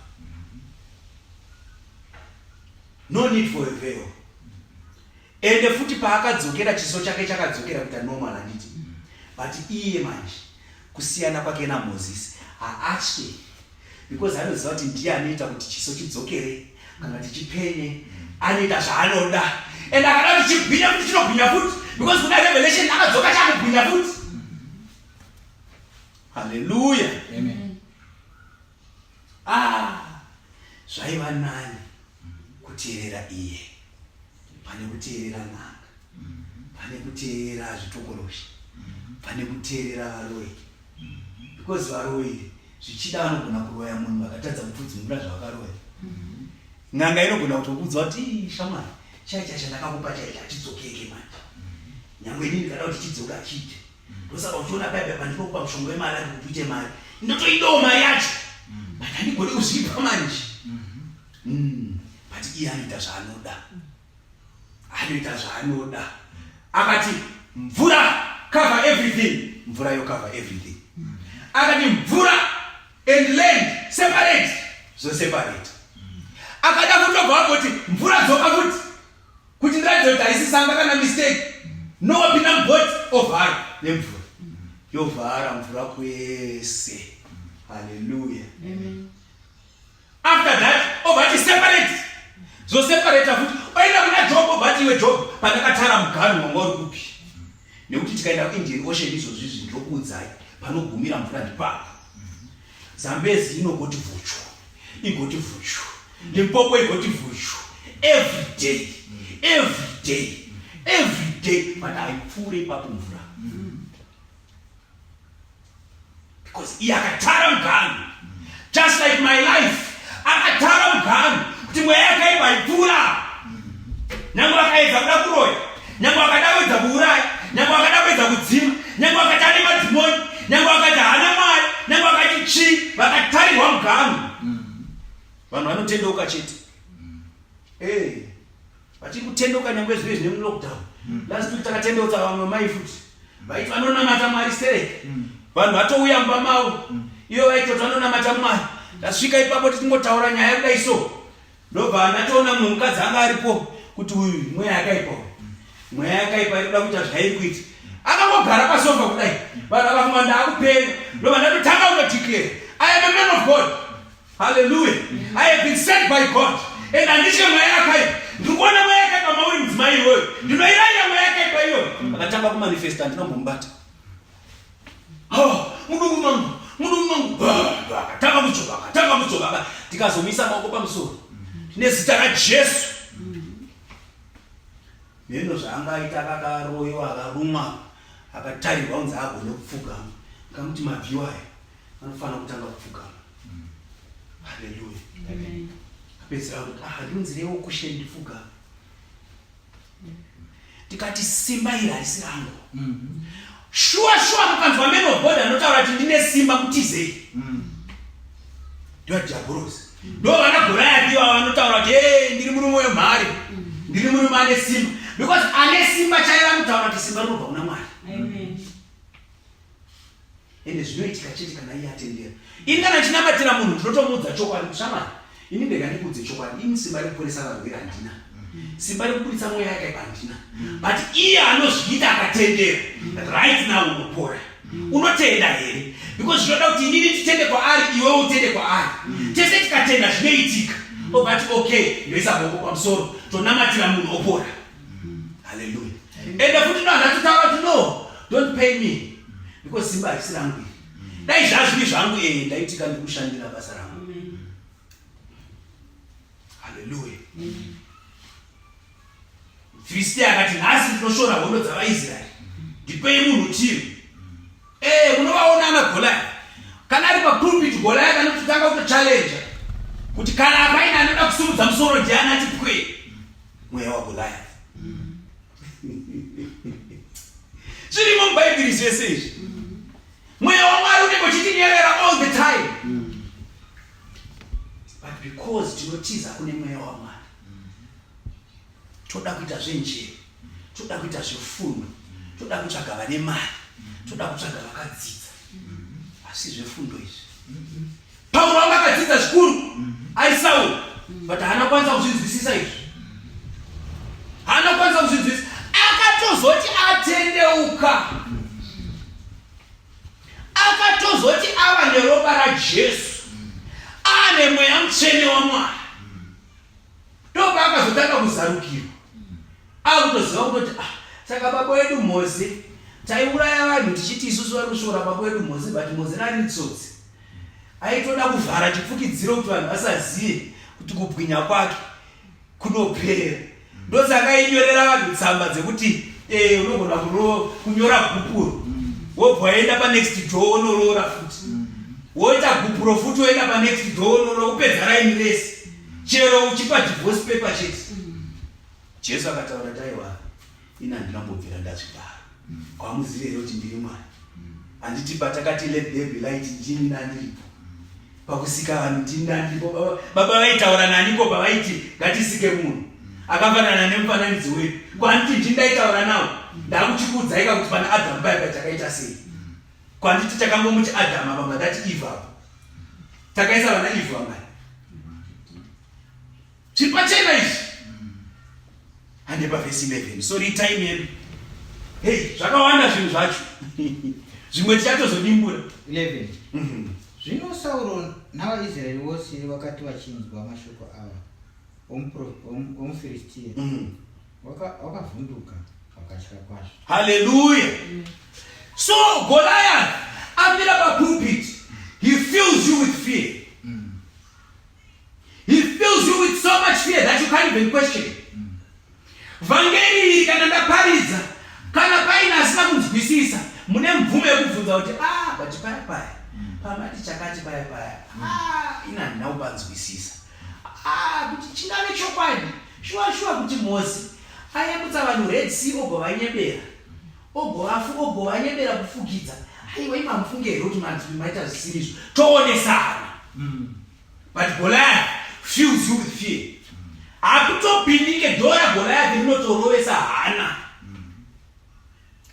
No need for a veil. Ende futi paakadzokera chiso chake chakadzokera kuita normal handiti? But iye manje kusiyana kwake naMozisi haatye because anoziva kuti ndiye anoita kuti chiso chidzokere kana kuti chipenye anoita zvaanoda and akada kuti chibwinya futi chinobwinya futi because kuna revelation akadzoka chakubwinya futi haleluya ah zvaiva nani kuteerera iye pane kuteerera n'anga pane kuteerera zvitokoloshi pane kuteerera varoyi because varoyi zvichida vanogona kuroya munhu vakatadza kupfudzungura zvavakaroya n'anga inogona kutokuudza kuti shamwari chaicha chandakakupa chaicha hachidzokeke manje nyangwe inini ndikada kuti chidzoke hachiite ndosaka uchiona paipa pandinokupa mushonga wemari ati kuti uite mari ndotoidawo mari yacho but handigoni kuzvipa manje but iye anoita zvaanoda anoita zvaanoda akati mvura cover everything mvura yo cover everything akati mvura and land separate zvoseparate akada kutobva vagoti mvura dzoka futi kuti ndiratidze kuti haisi sanga kana mistake nowapinda mubhoti ovhara nemvura yovhara mvura kwese haleluya after that obva ati separate zvoseparata futi oenda kuna job obva ati iwe job pandakatara muganhu wanga uri kupi nekuti tikaenda kuindian ocean izvozvi izvi ndinokuudzai panogumira mvura ndipapa zambezi inogoti vhuchu igoti vhuchu limpopo igoti vhuchu every day every day every day but haipfuure ipapo mvura because iye akatara muganhu just like my life akatara muganhu kuti mweya yakaipa haipfuura nyange akaedza kuda kuroya nyange akada kuedza kuuraya nyange akada kuedza kudzima nyange akati ane madhimoni nyange akati haana mwari nyange akati chii vakatarirwa muganhu vanhu vanotendeuka chete eh, vachiri kutendeuka nyange zvive zvine mulockdown last week takatendeutsa vamwe mai futi vaiti vanonamata mwari stereki vanhu vatouya mumba mavo iyo vaitoti vanonamata mwari tasvika ipapo titingotaura nyaya kudai so ndobva ndatoona mumwe mukadzi anga aripo kuti uyu mweya yakaipa uyu mweya yakaipa iri kuda kuita zvairi kuita akangogara pasofa kudai vanhu vakafunga ndaakupenga ndobva ndatotanga kutodeclare i am a man of god haleluya i have been sent by god and handitye mweya yakaipa ndiri kuona mweya yakaipa mauri mudzimai iwoyo ndinoirayira mweya yakaipa iyoyo akatanga kumanifesta handinombomubata mudumbu mangu mudumbu mangu akatanga kudzoka akatanga kudzoka tikazomuisa maoko pamusoro nezita rajesu neno zvaanga aita akakaroyiwa akarumwa akatarirwa kunzi agone kupfugama kamuti mabviwa aya anofanira kutanga kupfugama haleluya apedzera kuti ah ndinzirewo kusheni ndipfugama tikati simba iri harisi rangu mm-hmm. shuwa shuwa mukanzwa man of god anotaura kuti ndine simba kutizei mm. ndovadhiabhorosi ndo vana gorayati ivava vanotaura kuti e ndiri murume wemhari ndiri murume ane simba because ane simba chaivo anotaura kuti simba rinobva kuna mwari ende zvinoitika chete kana iye atendera ini kana ndchinamatira munhu ndinotomuudza chokwadi kuti shamwari ini ndega ndikuudze chokwadi ini simba rekuporesa varwere handina simba rekuburitsa mweya yakaipa handina but iye anozviita akatendera right now unopora unotenda here because zvinoda kuti inini nditende kwaari iwe utende kwaari tese tikatenda zvinoitika obati okay ndoisa maoko pamusoro tonamatira munhu opora haleluya ende futi no handatotaura kuti no don't pay me because simba harisi rangu iri dai zvazviri zvangu ee ndaitika ndikushandira basa rangu haleluya firistia akati nhasi ndinoshora hondo dzavaisraeri ndipei munhu tiri ee munovaona ana goliath kana ari papulpit goliath anototanga kutochallenja kuti kana apaine anoda kusimudza musoro ndiani ati pwee mweya wagoliath zvirimo mubhaibheri zvese izvi mweya wamwari unenge uchitinyevera all the time but because tinotiza kune mweya wamwari toda kuita zvenjere toda kuita zvefundo. Toda kutsvaga vane mari, toda kutsvaga vakadzidza, asi zvefundo izvi. Pauro anga akadzidza zvikuru ari Sauro, but haana kwanisa kuzvinzwisisa izvi, haana kwanisa kuzvinzwisisa. Akatozoti atendeuka, akatozoti ava neropa raJesu, ane mweya mutsvene waMwari, ndopaakazotanga kuzarukirwa, akutoziva kutoti ah, saka baba wedu Moze taiuraya vanhu tichiti isusu vari kusvora baba wedu Moze, but Moze rari tsotsi, aitoda kuvhara chipfukidziro kuti vanhu vasazive kuti kubwinya kwake kunopera. Ndosaka ainyorera vanhu tsamba dzekuti eh, unogona kunyora gupuro, wobva waenda panext door wonoroora futi, woita gupuro futi, woenda panext door wonoroora, kupedza raini rese, chero uchipa divorce paper chete. Jesu akataura kuti aiwa, ini handina kumbobvira ndazvidaro. Kwamuzive here kuti ndiri Mwari? Handiti patakati let there be light, ndini ndandiripo pakusika vanhu, ndini ndandiripo. Baba vaitaura naniko pavaiti ngatisike munhu akafanana nemufananidzo wedu? Kwanditi ndini ndaitaura nawo, ndakuchikuudzaika kuti pana Adhamu paya pa takaita sei? Kwanditi takangomuti Adhamu apa, ngatati Eve apo, takaisa vana Eve vangani? Zviri pachena izvi. Hande pavhesi 11. Sorry, time yedu. Hey, zvakawanda zvinhu zvacho. Zvimwe tichatozodimbura. 11. Zvino Sauro navaIsraeri vose vakati vachinzwa mashoko ava omuFiristia, wakavhunduka vakatya kwazvo. Hallelujah. So Goliath amira papulpit, he fills you with fear. He fills you with so much fear that you can't even question. Vhangeri iri kana ndaparidza, kana paine asina kunzwisisa, mune mvumo yekubvunza kuti ah, but paya paya pamati chakati paya paya, ah, ina handina kupanzwisisa. Ah, kuti chingave chokwadi shuwa shuwa kuti Mosi ayambutsa vanhu Red Sea ogovanyebera, ogovafu ogovanyebera kufukidza. Aiwa, ima mufunge here kuti manzwi maita zvisiri izvo? Toonesana. But Goliath fills you with fear. Hakutopindike dhora, Goliath rinotorovesa hana.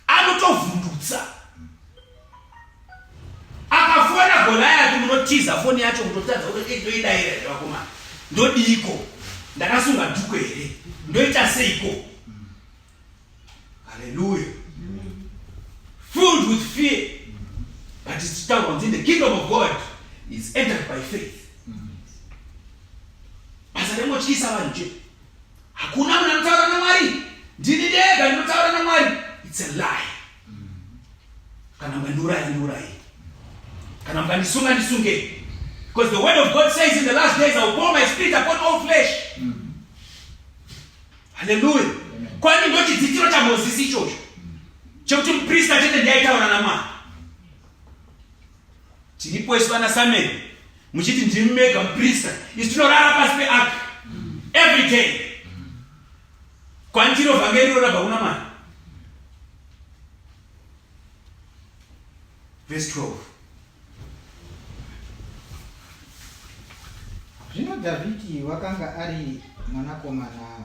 Anotovhundutsa. Akafona Goliath munotiza foni yacho kutotadza kuti eh, ndoidaira here vakomana? Ndodiiko? Ndakasunga dhuku here? Ndoita seiko? Hallelujah. Filled with fear. But it's taurwa in the kingdom of God is entered by faith. Basa rengotyisa vanhu chete. Hakuna munhu anotaura naMwari. Ndini ndega ndinotaura naMwari. It's a lie. Kana mukandiuraya, ndiuraye. Kana mukandisunga, ndisunge. Because the word of God says in the last days I will pour my spirit upon all flesh. Haleluya. Kwani ndochidzitiro chaMozisi ichocho chekuti muprista chete ndiye aitaura naMwari. Tiripo isu vana Samuel muchiti ndimi mega muprista, isu tinorara pasi peark every day. Kwani tiro vhangeri iro rabva kuna Mwari. Verse 12. Zvino Dhavhidhi wakanga ari mwanakomana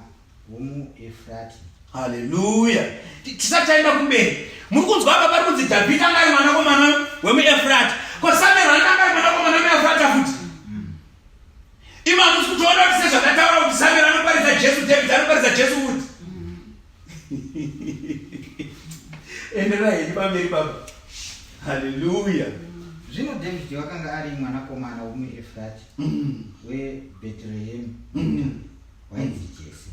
womuEfrati. Haleluya. Tisati taenda kumberi, muri kunzwa apa pari kunzi Dhavhidhi anga ari mwanakomana wemuEfrati. Ko Samuel anga ari mwanakomana wemuEfrata futi? Imi hamusi kutoona kuti sezvandataura kuti Samuel anoparidza Jesu, David anoparidza Jesu futi? Enderai henyu pamberi baba. Haleluya. Zvino Dhavhidhi wakanga ari mwanakomana womuEfrati weBhetrehemu, wainzi Jese.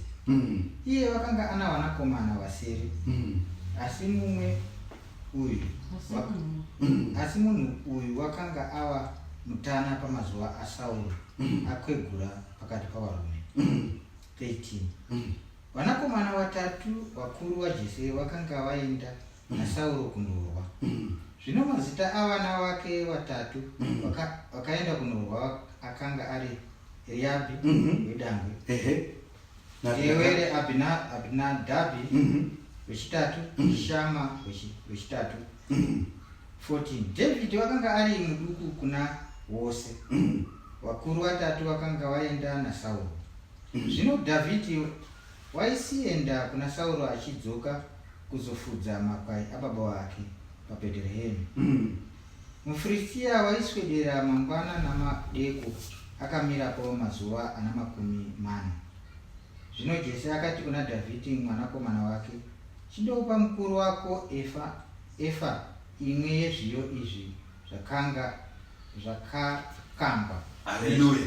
Iye wakanga ana vanakomana vasere, asi mumwe uyu asi munhu uyu wakanga ava mutana pamazuva aSauro akwegura pakati pavarume. 13 Vanakomana vatatu vakuru vaJese vakanga vaenda naSauro kundorwa. Zvino mazita avana vake vatatu vakaenda kunorwa akanga ari Eriabhi wedangwe, Tewere Abinadhabhi wechitatu, Shama wechitatu. 14 Dhavhidhi wakanga ari muduku kuna vose vakuru vatatu vakanga vaenda naSauro. Zvino Dhavhidhi waisienda kuna Sauro achidzoka kuzofudza makwai ababa wake paBheterehemu. MuFiristia waiswedera mangwana namadeko akamirapo mazuva ana 40. Zvino Jese akati kuna Dhavhidhi mwanakomana wake, Chindopa mukuru wako efa, efa imwe yezviyo izvi zvakanga zvakakangwa. Haleluya.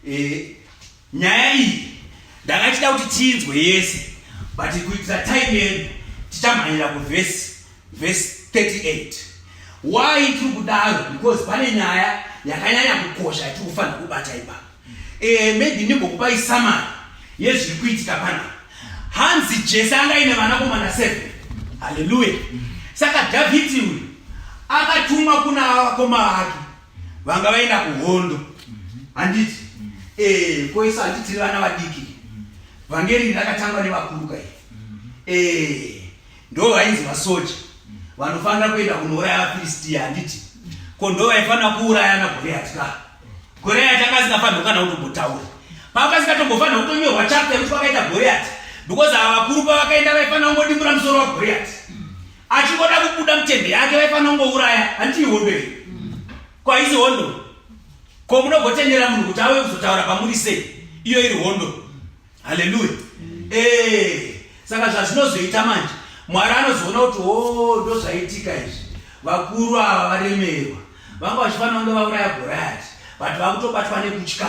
E, nyaya iyi ndakachida kuti tiinzwe yese but kuitira time yedu tichamhanyira kuvhesi vhesi 38. Why tiri kudaro? Because pane nyaya yakanyanya kukosha yatiri kufanira kubata ipapa. E, maybe ndimbokupai summary yezviri kuitika panapa. Hanzi Jese anga aine vanakomana 7. Haleluya. Saka Dhavhidhi uyu akatumwa kuna vakoma vake vanga vaenda kuhondo. Handiti? Eh, ko isu handiti tiri vana vadiki. Vhangeri rakatangwa nevakuru kai. Eh, ndo vainzi vasoja vanofanira kuenda kunouraya vaFiristia handiti? Ko ndo vaifanira kuuraya naGoriati ka? Goriati anga asingafanirwi kana kutombotaura. Panga pasingatombofanirwa kutonyorwa chapter yekuti kwakaita Goriati because ava vakuru pavakaenda vaifanira kungodimbura musoro waGoriati. Achingoda kubuda mutende yake vaifanira kungouraya. Handiti ihondo here? Ko haisi hondo? Ko munogotendera munhu kuti auye kuzotaura pamuri sei iyo iri hondo? Haleluya. Eh, saka zvazvinozoita manje Mwari anozoona kuti o oh, ndozvaitika izvi. Vakuru ava varemerwa. Vanga vachifanira kunge vauraya Goriati, but vakutobatwa nekutya.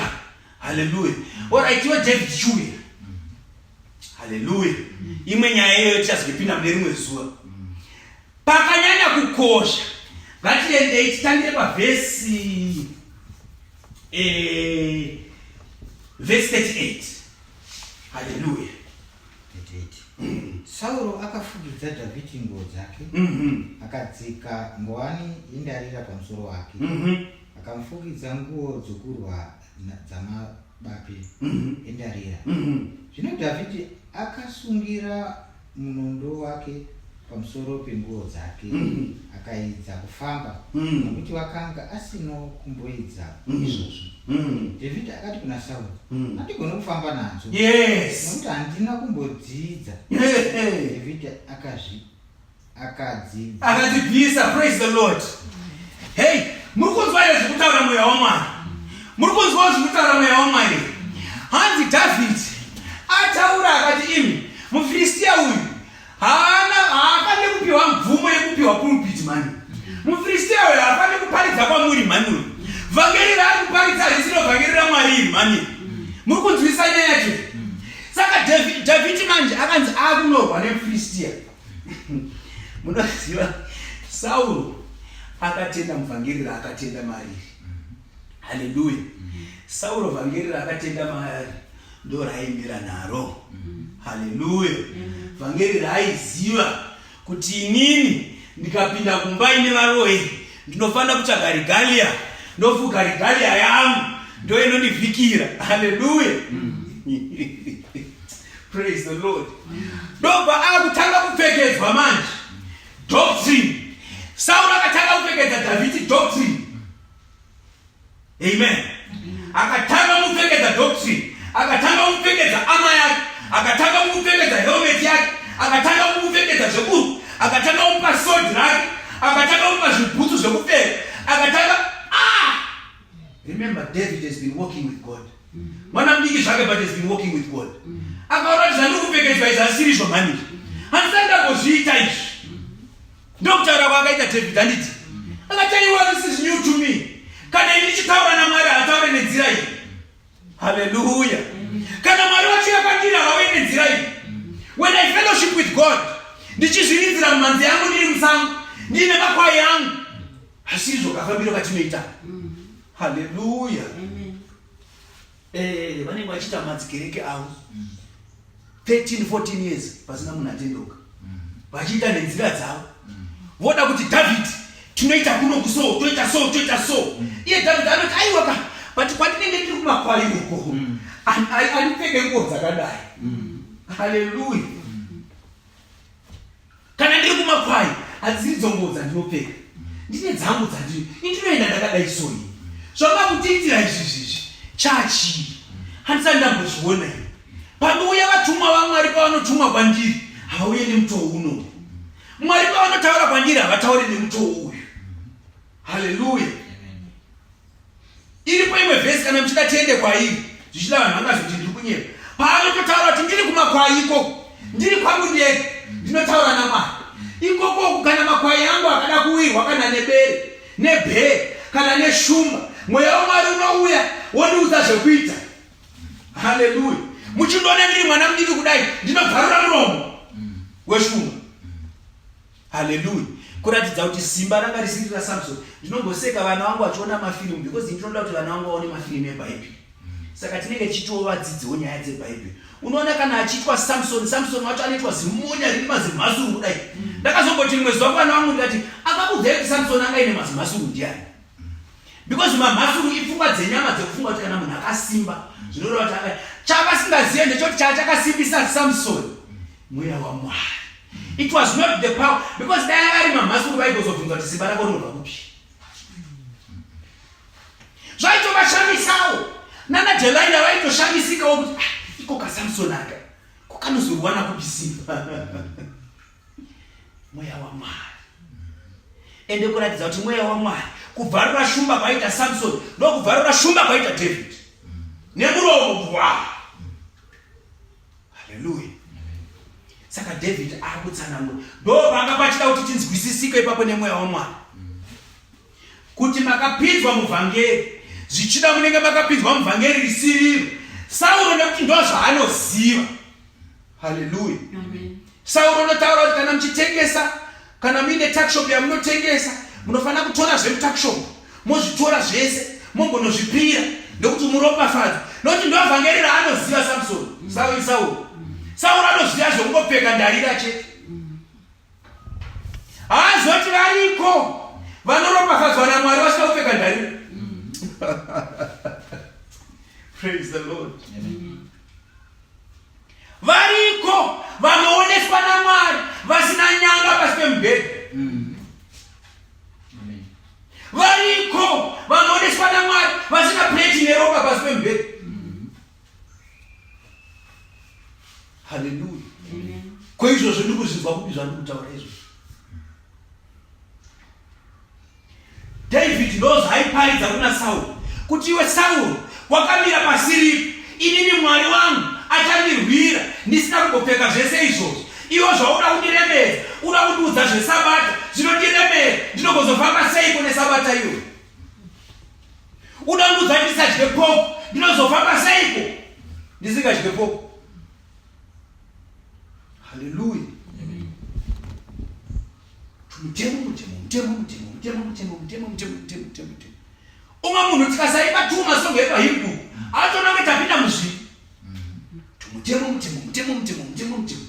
Haleluya. Alright, iwe David chiuya. Haleluya. Imwe nyaya iyoyo tichazoipinda mune rimwe zuva. Pakanyanya kukosha, ngatiendei titangire pavhesi eh, vhesi 38. Haleluya. 38. Sauro akafukidza Dhavhidhi nguo dzake, akadzika ngowani yendarira pamusoro wake, akamufukidza nguo dzokurwa dzamabape endarira. Zvino Dhavhidhi akasungira munondo wake pamusoro penguo dzake, akaedza kufamba, nokuti wakanga asino kumboedza izvozvo. Dhavhidhi akati kuna Sauro, Handigoni kufamba nadzo, nokuti handina kumbodzidza. Dhavhidhi akazvi akadzibvisa. Akadzibvisa. Praise the Lord. Hey, muri kunzwa here zvekutaura mweya waMwari? Muri kunzwa zvekutaura mweya waMwari? Hanzi Dhavhidhi ataura akati, imi muFiristia uyu haana haafaniri kupiwa mvumo yekupiwa pulpit mani. MuFiristia uyu haafaniri kuparidza kwamuri mani uyu. Vhangeri raari kuparidza harisiro vhangeri raMwari iri mani. Muri kunzwisisa nyaya yacho? Saka Dhavhidhi manje akanzi akunorwa nemuFiristia. Munoziva Sauro akatenda muvhangeri raakatenda mariri. Haleluya. Sauro vhangeri raakatenda maari ndo raaimira naro. Haleluya. Vhangeri raaiziva kuti inini ndikapinda kumba ine varoyi ndinofanira kutsvaga regalia, ndofuga regalia yangu ndo inondivhikira. Haleluya. Praise the Lord. Ndobva akutanga kupfekedzwa manje doctrine. Sauro akatanga kupfekedza Dhavhidhi doctrine. Amen. Akatanga kumupfekedza doctrine, akatanga kumupfekedza ama yake, akatanga kumupfekedza helmet yake, akatanga kumupfekedza zvekuru, akatanga kumupa sword rake, akatanga kumupa zvibhutsu zvekupfeka, akatanga ah! Remember, David has been walking with God. Mwana mudiki zvake, but has been walking with God. Akaona kuti zvandiri kupfekedzwa izvi asiri izvo mhani izvi. Handisati ndambozviita izvi. Ndokutaura kwaakaita David, handiti? Akati aiwa, this is new to me. Kana ini ndichitaura naMwari haataure nenzira iyi. Haleluya. Kana Mwari vachiuya kwandiri havauye nenzira iyi. When I fellowship with God, ndichizviridzira mumhanzi yangu ndiri musango, ndiine makwai angu. Asi izvo kafambiro katinoita. Haleluya. Eh, vanenge vachiita madzikereke avo 13 14 years pasina munhu atendeuka, vachiita nenzira dzavo, voda kuti David tinoita kuno kuso, toita so, toita so. Iye David anoti aiwa ka, but kwandinenge ndiri kumakwai uko andipfeke nguo dzakadai. Haleluya. Kana ndiri kumakwai hadziri dzonguo dzandinopfeka, ndine dzangu dzandiri indinoenda ndakadai so. Ini zvamakundiitira izvi zvizvi chachii? Handisati ndambozviona ini. Panouya vatumwa vaMwari, pavanotumwa kwandiri havauye nemutoo uno. Mwari pavanotaura kwandiri havatauri nemutoo uyu. Haleluya. Iripo imwe vhesi kana muchida tiende kwairi, zvichida vanhu vangazoti ndiri kunyepa. Paanototaura kuti ndiri kumakwai ikoko, ndiri kwangu ndega, ndinotaura naMwari. Ikoko kana makwai angu akada kuwirwa kana nebere, nebhee, kana neshumba, mweya waMwari unouya wondiudza zvekuita. Haleluya. Muchindiona ndiri mwana mudiki kudai, ndinobvarura muromo weshumba. Hallelujah. Kuratidza kuti simba ranga risiri raSamson. Ndinomboseka vana vangu vachiona mafirimu because ndinoda kuti vana vangu vaone mafirimu eBhaibheri. Saka tinenge tichitiwo vadzidziwo nyaya dzeBhaibheri. Unoona kana achiitwa Samson, Samson wacho anoitwa zimonya rine mazimhasuru kudai. Ndakazomboti rimwe zuva kuvana vangu ndikati akakuudzai kuti Samson anga aine mazimhasuru ndiani? Because mamhasuru ipfungwa dzenyama dzekufunga kuti kana munhu akasimba zvinoreva kuti aka chavasingazive ndechoti chachakasimbisa Samson mweya waMwari. It was not the power because dai vari mamhasuru vaigozobvunza kuti simba rako rinobva kupi. Zvaitovashamisawo nana Delilah vaitoshamisikawo kuti ah, iko kaSamson aka ko kanozorwana kupi simba. Mweya waMwari. Ende kuratidza kuti mweya waMwari kubvarura shumba kwaita Samson ndokubvarura shumba kwaita David nemuromo bwa. Haleluya. Saka David akutsanangura ndo panga pachida kuti tinzwisisike ipapo nemweya waMwari kuti makapinzwa muvhangeri zvichida munenge makapinzwa muvhangeri risiriro Sauro nekuti ndo zvaanoziva. Haleluya. Sauro unotaura kuti kana muchitengesa, kana muine tuckshop yamunotengesa, munofanira kutora zvemutuckshop, mozvitora zvese, mombonozvipira nekuti muropafadza. Nokuti ndovhangeri raanoziva Samsoni, Sauro, Sauro. Sauro anoziva zvekungopfeka ndarira chete. Haazoti variko vanoropafadzwa naMwari vasina kupfeka ndarira. Praise the Lord. Amen. Variko vanooneswa naMwari vasina nyanga pasi pemubhedha. Variko vanooneswa naMwari vasina pleti neropa pasi pemubhedha. Haleluya. Ko izvozvo ndikuzvinzwa kupi zvandiri kutaura izvozvo? David ndozvaaiparidza kuna Sauro kuti iwe Sauro wakamira pasiripo, inini Mwari wangu achandirwira ndisina kumbopfeka zvese izvozvo. Iwe zvauda kundiremedza, uda kundiudza zvesabata, zvinondiremera, ndinogozofamba seiko nesabata iyoyo? Uda kundiudza kuti ndisadye pork, ndinozofamba seiko ndisingadye pork? Haleluya. Mutemo, mutemo, mutemo, mutemo, mutemo, mutemo, mutemo, mutemo, mutemo, mutemo, mutemo. Umwe munhu tikasaimba tuma songo yepahimbu, atoona kunge tapinda muzvivi. Mutemo, mutemo, mutemo, mutemo, mutemo, mutemo.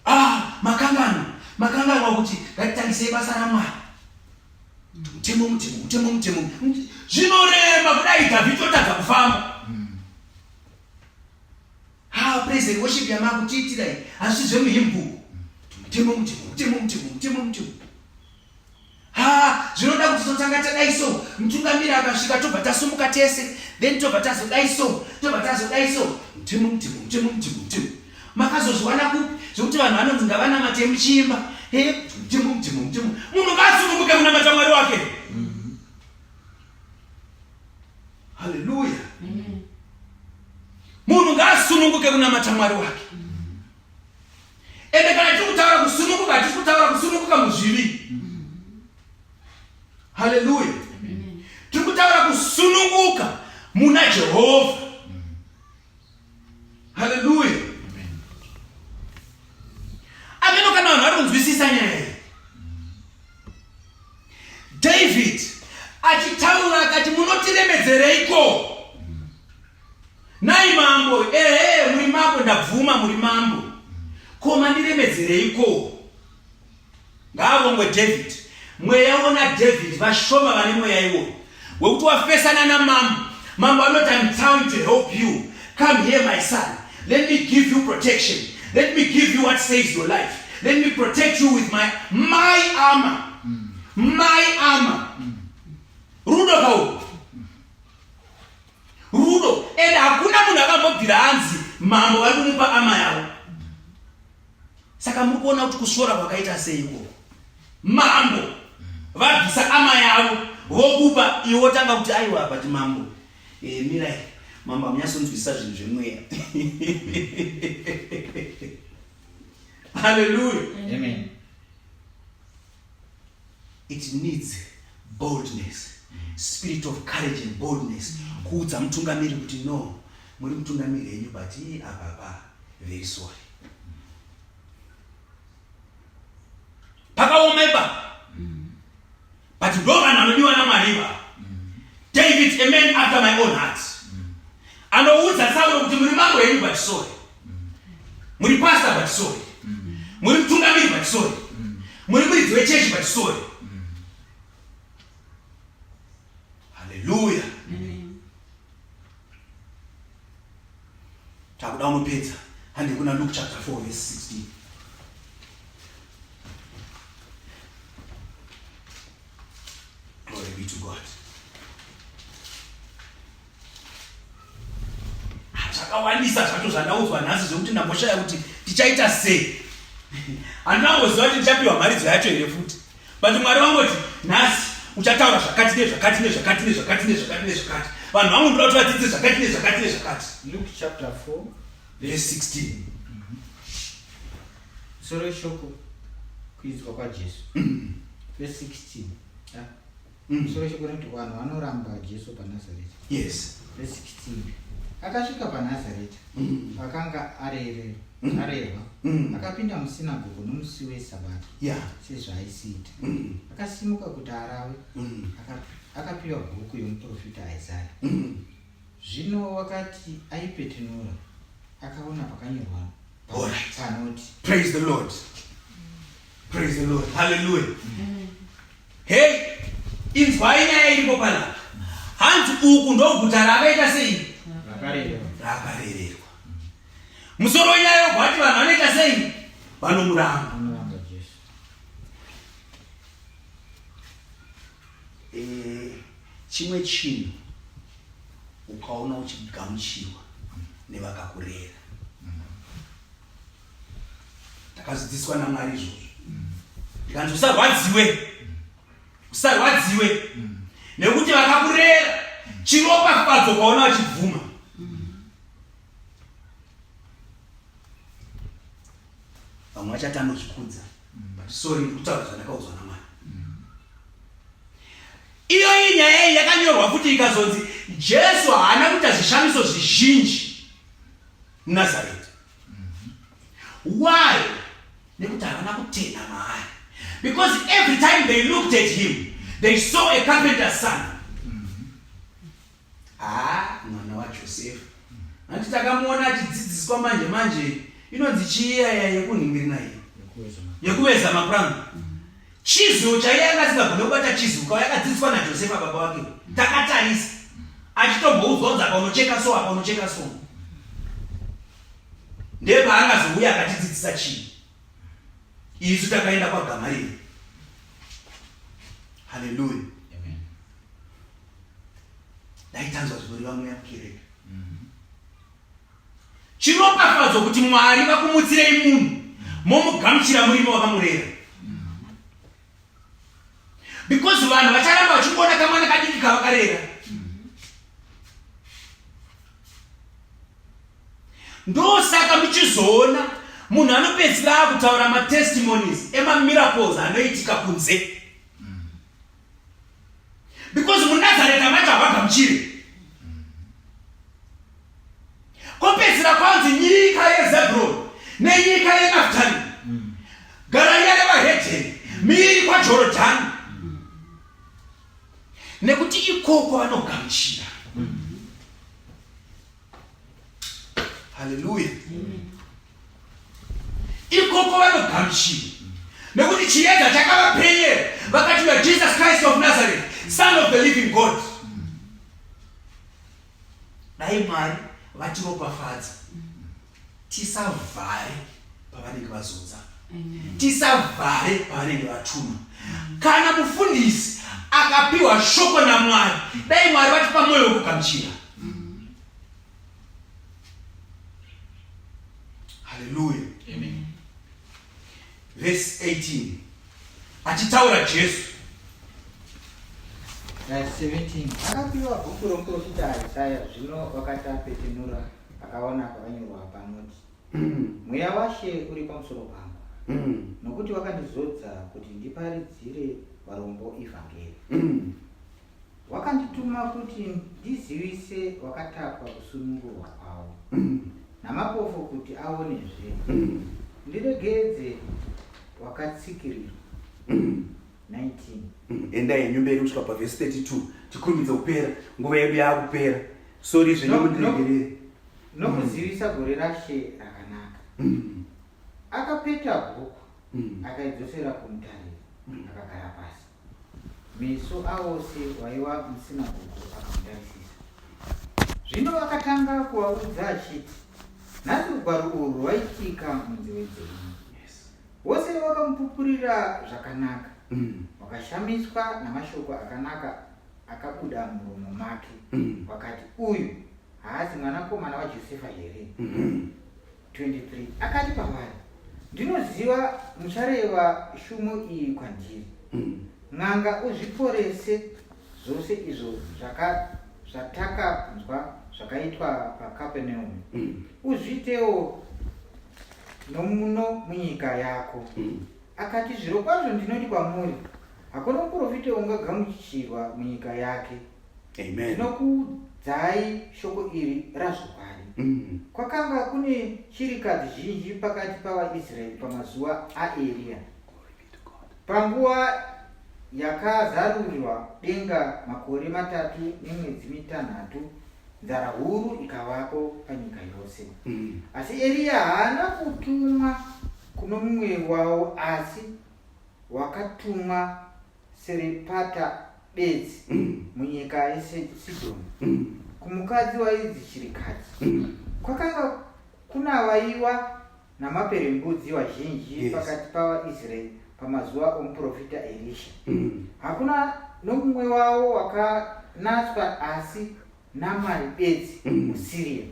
Ah, makanganwa, makanganwa kuti ngatitangisei basa raMwari. Mutemo, mutemo, mutemo, mutemo. Zvinorema kudai Dhavhidhi otadza kufamba. Haa praise and worship yamakutiitira iyi hazvisi zvemuhimbuku. Mutemo mutemo mutemo mutemo mutemo mutemo. Haa zvinoda kuti totanga tadai so mutungamiri akasvika tobva tasumuka tese then tobva tazodai so tobva tazodai so mutemo mutemo mutemo mutemo mutemo. Makazozviwana kupi zvekuti vanhu vanonzi ngavanamate muchiimba he mutemo mutemo mutemo munhu ngaasununguke kunamata Mwari wake. Haleluya. Munhu ngaasununguke kunamata Mwari wake. Ende kana tiri kutaura kusununguka, hatisi kutaura kusununguka muzvivi. Haleluya. Tiri kutaura kusununguka muna Jehovha. Haleluya. Ameno kana vanhu vari kunzwisisa nyaya iyi. David achitaura akati munotiremedzereiko? Nai mambo, ehe muri mambo ndabvuma muri mambo. Ko mandiremedzereiko? Ngaavongwe David. Mweya wona David vashoma vane mweya iwoyo wekuti wafesana namambo. Mambo anoti I'm trying to help you. Come here my son. Let me give you protection. Let me give you what saves your life. Let me protect you with my my armor. My armor. Rudo kawo. Rudo. And hakuna munhu akambobvira anzi mambo vari kumupa armor yavo. Saka muri kuona kuti kusvora kwakaita sei ikoko. Mambo vabvisa ama yavo vokupa iwe wotanga kuti aiwa but mambo e, mirai mambo hamunyatsonzwisisa zvinhu zvemweya. Hallelujah. Amen. It needs boldness, spirit of courage and boldness kuudza mutungamiri kuti no, muri mutungamiri henyu but apa pa very sorry. Pakaoma ipapo. But ndo vanhu vanodiwa naMwari ivavo. David, a man after my own heart. Anoudza Sauro kuti muri mambo henyu but sorry. Muri pastor but sorry. Muri mutungamiri but sorry. Muri muridzi wechechi but sorry. Hallelujah. Takuda unopedza. Hande kuna Luke chapter 4 verse 16. Glory be to God. Ah, zvakawandisa zvacho zvandaudzwa nhasi zvekuti ndamboshaya kuti tichaita sei. Handinamboziva kuti ndichapiwa mharidzo yacho here futi. But Mwari vangoti nhasi uchataura zvakati nezvakati nezvakati nezvakati nezvakati nezvakati. Vanhu vangu ndoda kuti vadzidze zvakati nezvakati nezvakati. Luke chapter 4 verse 16. Musoro weshoko kuidzwa kwaJesu. Verse 16. Ah. Musoro weshoko unoti vanhu vanoramba Jesu paNazareta. Yes. Verse 16. Akasvika paNazareta pakanga arere arerwa akapinda musinagogo nomusi weSabata sezvaaisiita. Akasimuka kuti arave akapiwa bhuku yomuprofita Isaya. Zvino wakati aipetenura akaona pakanyorwa Alright. panoti Praise the Lord. Praise the Lord. Hallelujah. Hey, inzwai nyaya iripo panapa. Hanzi uku ndoguta raakaita sei? Rakarererwa. Rakarererwa. Musoro wenyaya yobva wati vanhu vanoita sei? Vanomuramba. Vanoramba Jesu. Eh, chimwe chinhu ukaona uchigamuchirwa nevakakurera. Ndakadzidziswa naMwari izvozvo. Ndikanzi usarwadziwe. Usarwadziwe. Nekuti vakakurera chiropafadzo ukaona vachibvuma. Vamwe vachati anozvikudza. But sorry, ndiri kutaura zvandakaudzwa naMwari. Iyo iyi nyaya iyi yakanyorwa futi ikazonzi Jesu haana kuita zvishamiso zvizhinji muNazareti. Why? Nekuti havana kutenda maari. Because every time they looked at him, they saw a carpenter's son. Ah, mwana waJosefa. Hanti takamuona achidzidziswa manje manje inonzi chii iya yekunhingirina iyi? Yekuveza mapuranga. Chizuru chaiye anga asingagone kubata chizuru kauya akadzidziswa naJosefa baba wake. Takatarisa. Achitomboudzwa kunzi apa unocheka so apa unocheka so. Ndepaangazouya akatidzidzisa chii? Isu takaenda kwaGamariri. Hallelujah. Amen. Dai tanzwa zvinoreva mweya mukereke. Chiropafadzo kuti Mwari vakumutsirei munhu momugamuchira murimi wakamurera. Because vanhu vacharamba vachingoona kamwana kadiki kavakarera. Ndosaka muchizoona munhu anopedzisira akutaura matestimonies emamiracles anoitika kunze. Because muNazareta macho havagamuchire. Kopedzisira kwanzi nyika yeZebhuroni nenyika yeNaftali, Garirea revahedheni, mhiri kwaJorodhani, nekuti ikoko vanogamuchira. Haleluya! Ikoko vanogamuchira nekuti chiedza chakavapenyera, vakati we are Jesus Christ of Nazareth, son of the living God. Dai Mwari vatiropafadza tisavhare pavanenge vazodza, tisavhare pavanenge vatuma. Kana mufundisi akapiwa shoko naMwari, dai Mwari vatipa mwoyo wekugamuchira. Haleluya. Amen. Vhesi 18 achitaura Jesu. Verse 17 Akapiwa bhuku romuprofita Isaya, zvino wakati apetenura akaona pakanyorwa panoti, Mweya waShe uri pamusoro pangu, nokuti wakandizodza kuti ndiparidzire varombo ivhangeri. Wakandituma kuti ndizivise wakatapwa kusunungurwa kwavo, namapofu kuti aonezve, ndiregedze wakatsikirirwa. 19. Endai henyu mberi kusvika pavhesi 32 tikurumidze kupera nguva yedu yaakupera sori zvenyu mundiregerere. Nokuzivisa gore raShe rakanaka. Akapeta bhuku, akaidzosera kumutariri, akagara pasi. Meso avose vaiva musinagogo akamutarisisa. Zvino akatanga kuvaudza achiti, Nhasi rugwaro urwu rwaitika munzeve dzenyu. Vose vakamupupurira zvakanaka, vakashamiswa namashoko akanaka akabuda muromo make. Vakati, Uyu haasi mwanakomana waJosefa here? 23 akati kwavari, Ndinoziva muchareva shumo iyi kwandiri, N'anga, uzviporese zvose izvo zvatakanzwa zvakaitwa paKapenaume, uzviitewo nomuno munyika yako. Akati, Zvirokwazvo ndinoti kwamuri, hakuna muprofita ungagamuchirwa munyika yake. Amen. Ndinokuudzai shoko iri razvokwadi. Kwakanga kune chirikadzi zhinji pakati pavaIsraeri pamazuva aEria. Panguva yakazarurirwa denga makore matatu nemwedzi mitanhatu, nzara huru ikavako panyika yose. Asi Eria haana kutumwa kuno mumwe wavo, asi wakatumwa Serepata bedzi munyika yeSidhoni, kumukadzi wainzi chirikadzi. Kwakanga kuna vaiva namaperembudzi vazhinji pakati pavaIsraeri pamazuva omuprofita Erisha. Hakuna nomumwe wavo wakanatswa asi Namani bedzi muSiria.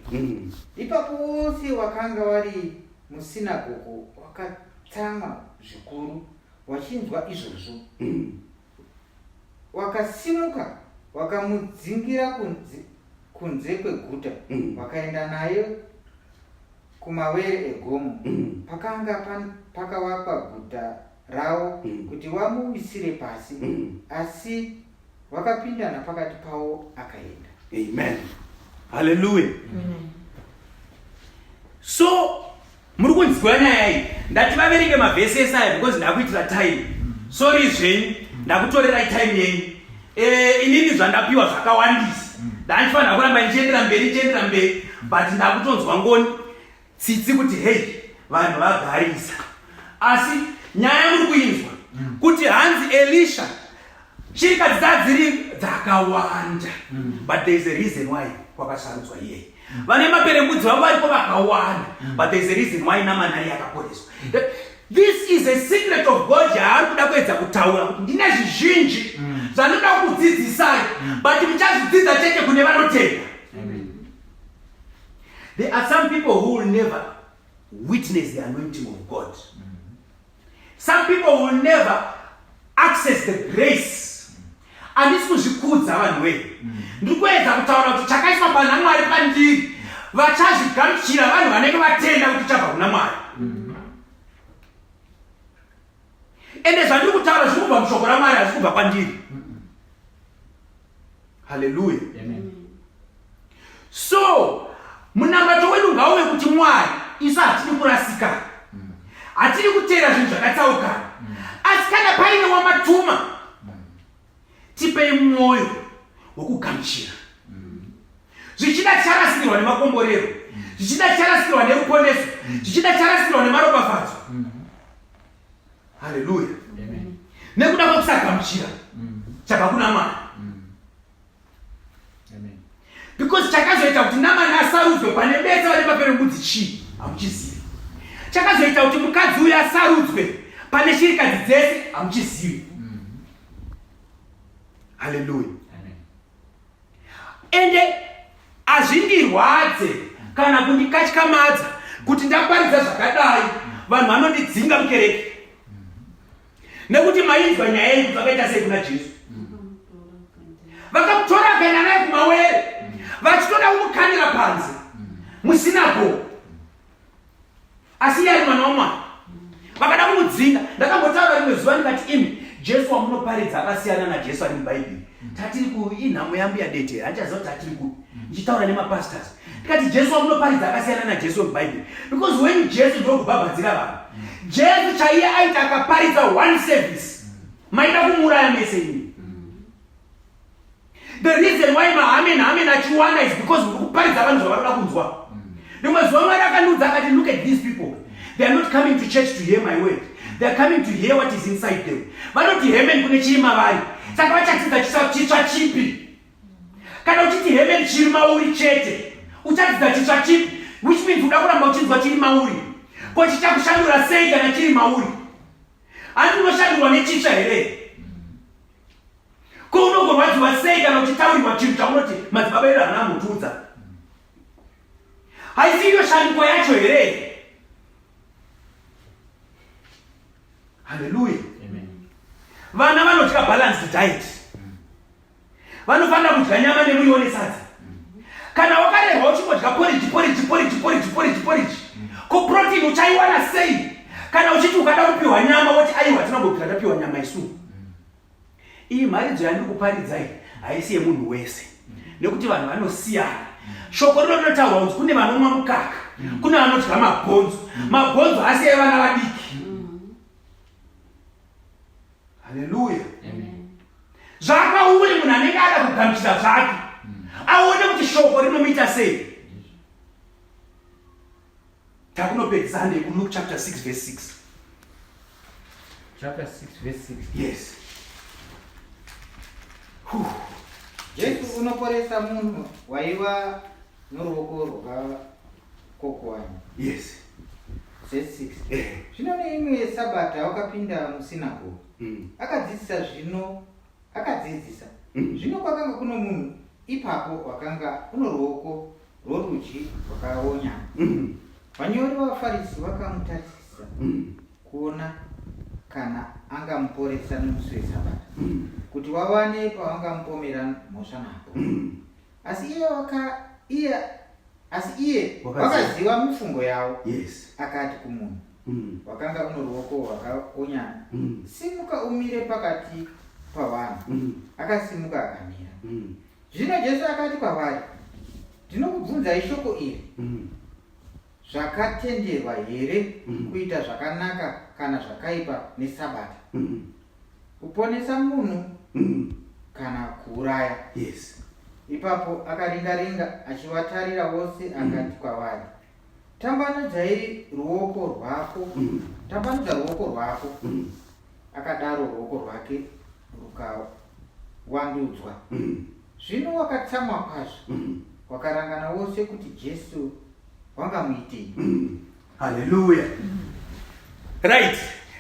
Ipapo vose vakanga vari musinagogo vakatsamwa zvikuru Wachinzwa izvozvo, wakasimuka wakamudzingira kunze, kunze kweguta, wakaenda naye kumawere egomo, pakanga pakavakwa guta ravo, kuti vamuwisire pasi. Asi wakapinda napakati pavo akaenda. Amen. Hallelujah. So Muri kunzwa nyaya iyi? Ndati vaverenge mavhesi ese aya because ndakuitira time. Sorry zvenyu, ndakutorerai time yenyu. Eh, inini zvandapiwa zvakawandisa. Ndandifanira kuramba ndichiendera mberi, ndichiendera mberi, but ndakutonzwa ngoni tsitsi kuti hey, vanhu vagarisa. Asi nyaya muri kuinzwa kuti hanzi Elisha Shirikadzi dzadziri dzakawanda but there is a reason why kwakasarudzwa iyeye. Vane maperembudzi vavo variko vakawanda but there is a reason why Namani ariye akaporeswa. This is a secret of God yaari kuda kuedza kutaura kuti ndine zvizhinji zvandinoda kukudzidzisai but muchazvidzidza chete kune vanotenda. There are some people who will never witness the anointing of God. Some people will never access the grace. Handisi kuzvikudza vanhu wee. Ndiri kuedza kutaura kuti chakaiswa pana Mwari pandiri vachazvigamuchira vanhu vanenge vatenda kuti chabva kuna Mwari. Ende zvandiri kutaura zviri kubva mushoko raMwari hazvisi kubva kwandiri. Haleluya. So munamato wedu ngauve kuti Mwari, isu hatidi kurasika, hatidi kuteera zvinhu zvakatsaukana, asi kana paine wamatuma, tipei mwoyo wekugamuchira. Zvichida ticharasikirwa nemakomborero, zvichida ticharasikirwa neruponeso, zvichida ticharasikirwa nemaropafadzo. Haleluya. Nekuda kwekusagamuchira chabva kuna Mwari. Because chakazoita kuti Namani asarudzwe pane bese vane maperembudzi chii hamuchizivi. Chakazoita kuti mukadzi uyu asarudzwe pane shirikadzi dzese hamuchizivi. Haleluya. Ende hazvindirwadze kana kundikatyamadza kuti ndaparidza zvakadai vanhu vanondidzinga mukereke. Nekuti mainzwa nyaya iyi kuti vakaita sei kuna Jesu. Vakamutora akaenda naye kumawere vachitoda kumukanira panze musinagogo. Asi iye ari mwana waMwari. Vakada kumudzinga. Ndakambotaura rimwe zuva ndikati imi Jesu wamunoparidza akasiyana naJesu ari muBhaibheri. Tatiri ku inhamo yambuya Dete, handichaziva kuti tatiri kupi. Ndichitaura nemapastors. Ndikati Jesu wamunoparidza akasiyana naJesu wemuBhaibheri. Because when Jesu ndokubhabhadzira vanhu. Jesu chaiye aiti akaparidza one service. Maida kumuuraya mese imi. The reason why maamen amen achiwana is because uri kuparidza vanhu zvavanoda kunzwa. Rimwe zuva Mwari akandiudza akati look at these people. They are not coming to church to hear my word. They are coming to hear what is inside them. Vanoti hemen kune chiri mavari. Saka vachadzidza chitsva chipi? Kana uchiti hemen chiri mauri chete, uchadzidza chitsva chipi? Which means uda kuramba uchinzwa chiri mauri. Ko chichakushandura sei kana chiri mauri? Hanti unoshandurwa nechitsva here? Ko unogorwadziwa sei kana uchitaurirwa chinhu chaunoti madzibaba edu haana ambotiudza? Haisi iyo shanduko yacho here? Haleluya. Vana vanodya balanced diet. Vanofanira kudya nyama nemuriwo nesadza. Kana wakarerwa uchingodya porridge, porridge, porridge, porridge, porridge, porridge. Ko protein uchaiwana sei? Kana uchiti ukada kupiwa nyama woti aiwa tinongobvira tapiwa nyama isu. Iyi mharidzo yandiri kuparidza iyi haisi yemunhu wese nekuti vanhu vanosiyana. Shoko rino rinotaurwa kunzi kune vanomwa mukaka, kune vanodya mabhonzo. Mabhonzo haasi evana vadiki. Haleluya. Zvakauri munhu anenge ada kugamuchira zvake aone kuti shoko rinomuita sei. Takunopedzisa handei kuLuke chapter 6 verse 6. Chapter 6 verse 6. Yes. Whew. Jesu unoporesa munhu waiva noruoko rwakakokwanya. Yes. Verse 6. Eh. Zvino neimwe yesabata wakapinda musinagoge. Akadzidzisa zvino akadzidzisa. Zvino kwakanga kuno munhu ipapo wakanga uno ruoko rworudyi rwakaonyana. Vanyori vavaFarisi vakamutarisisa kuona kana angamuporesa nomusi weSabata, kuti wawane pavangamupomera mhosva napo. Asi iye waka iye asi iye wakaziva mifungo yavo. Yes. Akati kumunhu wakanga uno ruoko rwakaonyana, Simuka umire pakati pavanhu. Akasimuka akamira. Zvino Jesu akati kwavari, Ndinokubvunzai shoko iri, Zvakatenderwa here kuita zvakanaka kana zvakaipa neSabata? Kuponesa munhu kana kuuraya? Yes. Ipapo akaringa-ringa achivatarira vose akati kwavari, Tambanudzai ruoko rwako, tambanudza ruoko rwako. Akadaro ruoko rwake rukawandudzwa. Zvino wakatsamwa kwazvo, wakarangana wose kuti Jesu wangamuitei. Haleluya. Right.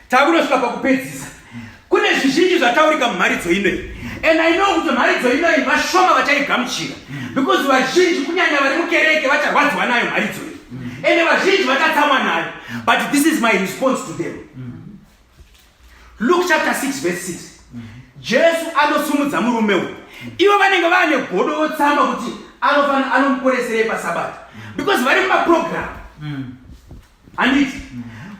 Takunosvika pakupedzisa. Kune zvizhinji zvataurika mumharidzo inoyi. And I know kuti mharidzo inoyi vashoma vachaigamuchira. Because vazhinji kunyanya vari mukereke vacharwadziwa nayo mharidzo iyi. And vazhinji vachatsamwa nayo. But this is my response to them. Luke chapter 6 verse 6. Jesu anosumudza murume uyu. Ivo vanenge vaane godo votsama kuti anofanira anomuporeserei pasabata. Because vari mumaprogram. Handiti?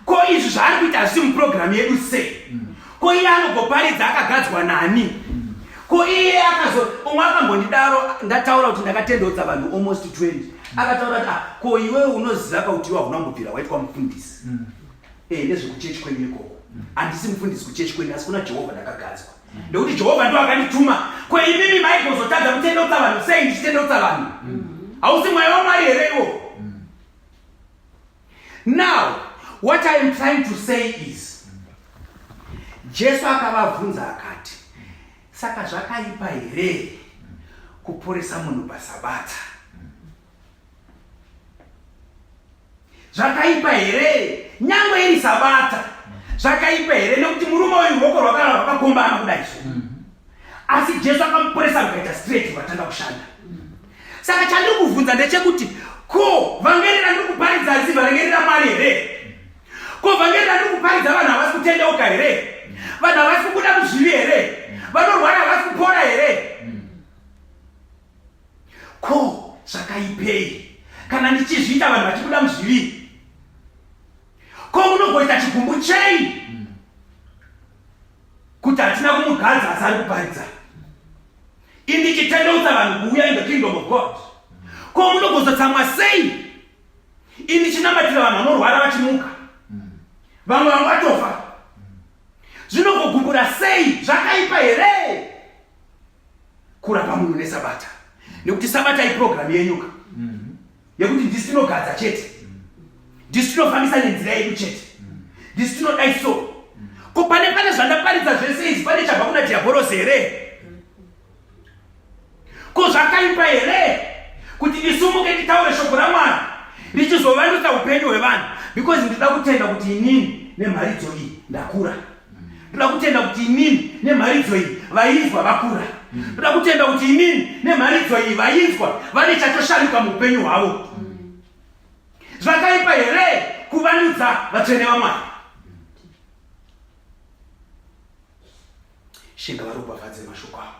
Ko izvi zvaari kuita hazvisi muprogram yedu sei? Ko iye anogoparidza akagadzwa nani? Ko iye akazo umwe akambondidaro ndataura kuti ndakatendeutsa vanhu almost 20. Akataura kuti ah, ko iwewe unoziva ka kuti iwe hauna kumbobvira waitwa mufundisi. Eh, nezvekuchechi kwenyu ikoko. Handisi mufundisi kuchechi kwenyu asi kuna Jehovha ndakagadzwa. Nekuti Jehovha ndiwo akandituma. Ko imimi maigozotadza kutendeutsa vanhu sei ndichitendeutsa vanhu? Hausi mweya waMwari here iwo? Now, what I am trying to say is, Jesu akavabvunza akati, saka zvakaipa here kuporesa munhu pasabata? Zvakaipa here nyangwe iri sabata? Zvakaipa here nekuti murume uyu ruoko rwakara rwakakombana kudai so? Asi Jesu akamuporesa rukaita straight rukatanga kushanda. Saka chandiri kuvhunza ndechekuti ko vhangeri randiri kuparidza harisi vhangeri raMwari here? Ko vhangeri randiri kuparidza vanhu havasi kutendeuka here? Vanhu havasi kubuda muzvivi here? Vanorwara havasi kupora here? Ko zvakaipei kana ndichizviita vanhu vachibuda muzvivi? Ko munogoita chigumbu chei kuti hatina kumugadza asi ari kuparidza? Indichitendeutsa vanhu kuuya in the kingdom of God. Ko munogozotsamwa sei ini chinamatira vanhu vanorwara vachimuka, vamwe vanga vatofa? Zvinogogumbura sei? Zvakaipa here kurapa munhu nesabata? Nekuti sabata iprogramu yenyuka yekuti ndisi tinogadza chete, ndisi tinofambisa nenzira yedu chete, ndisi tinodai. So ko pane zvandaparidza zvese izvi, pane chabva kuna dhiabhorosi here? Ko zvakaipa here kuti ndisumuke nditaure shoko raMwari richizovandutsa upenyu hwevanhu? Because ndinoda kutenda kuti inini nemharidzo iyi ndakura. Ndoda kutenda kuti inini nemharidzo iyi vainzwa vakura. Ndoda kutenda kuti inini nemharidzo iyi vainzwa vane chatoshanduka muupenyu hwavo. Zvakaipa here kuvandudza vatsvene vaMwari? Shinga varopafadze mashoko avo.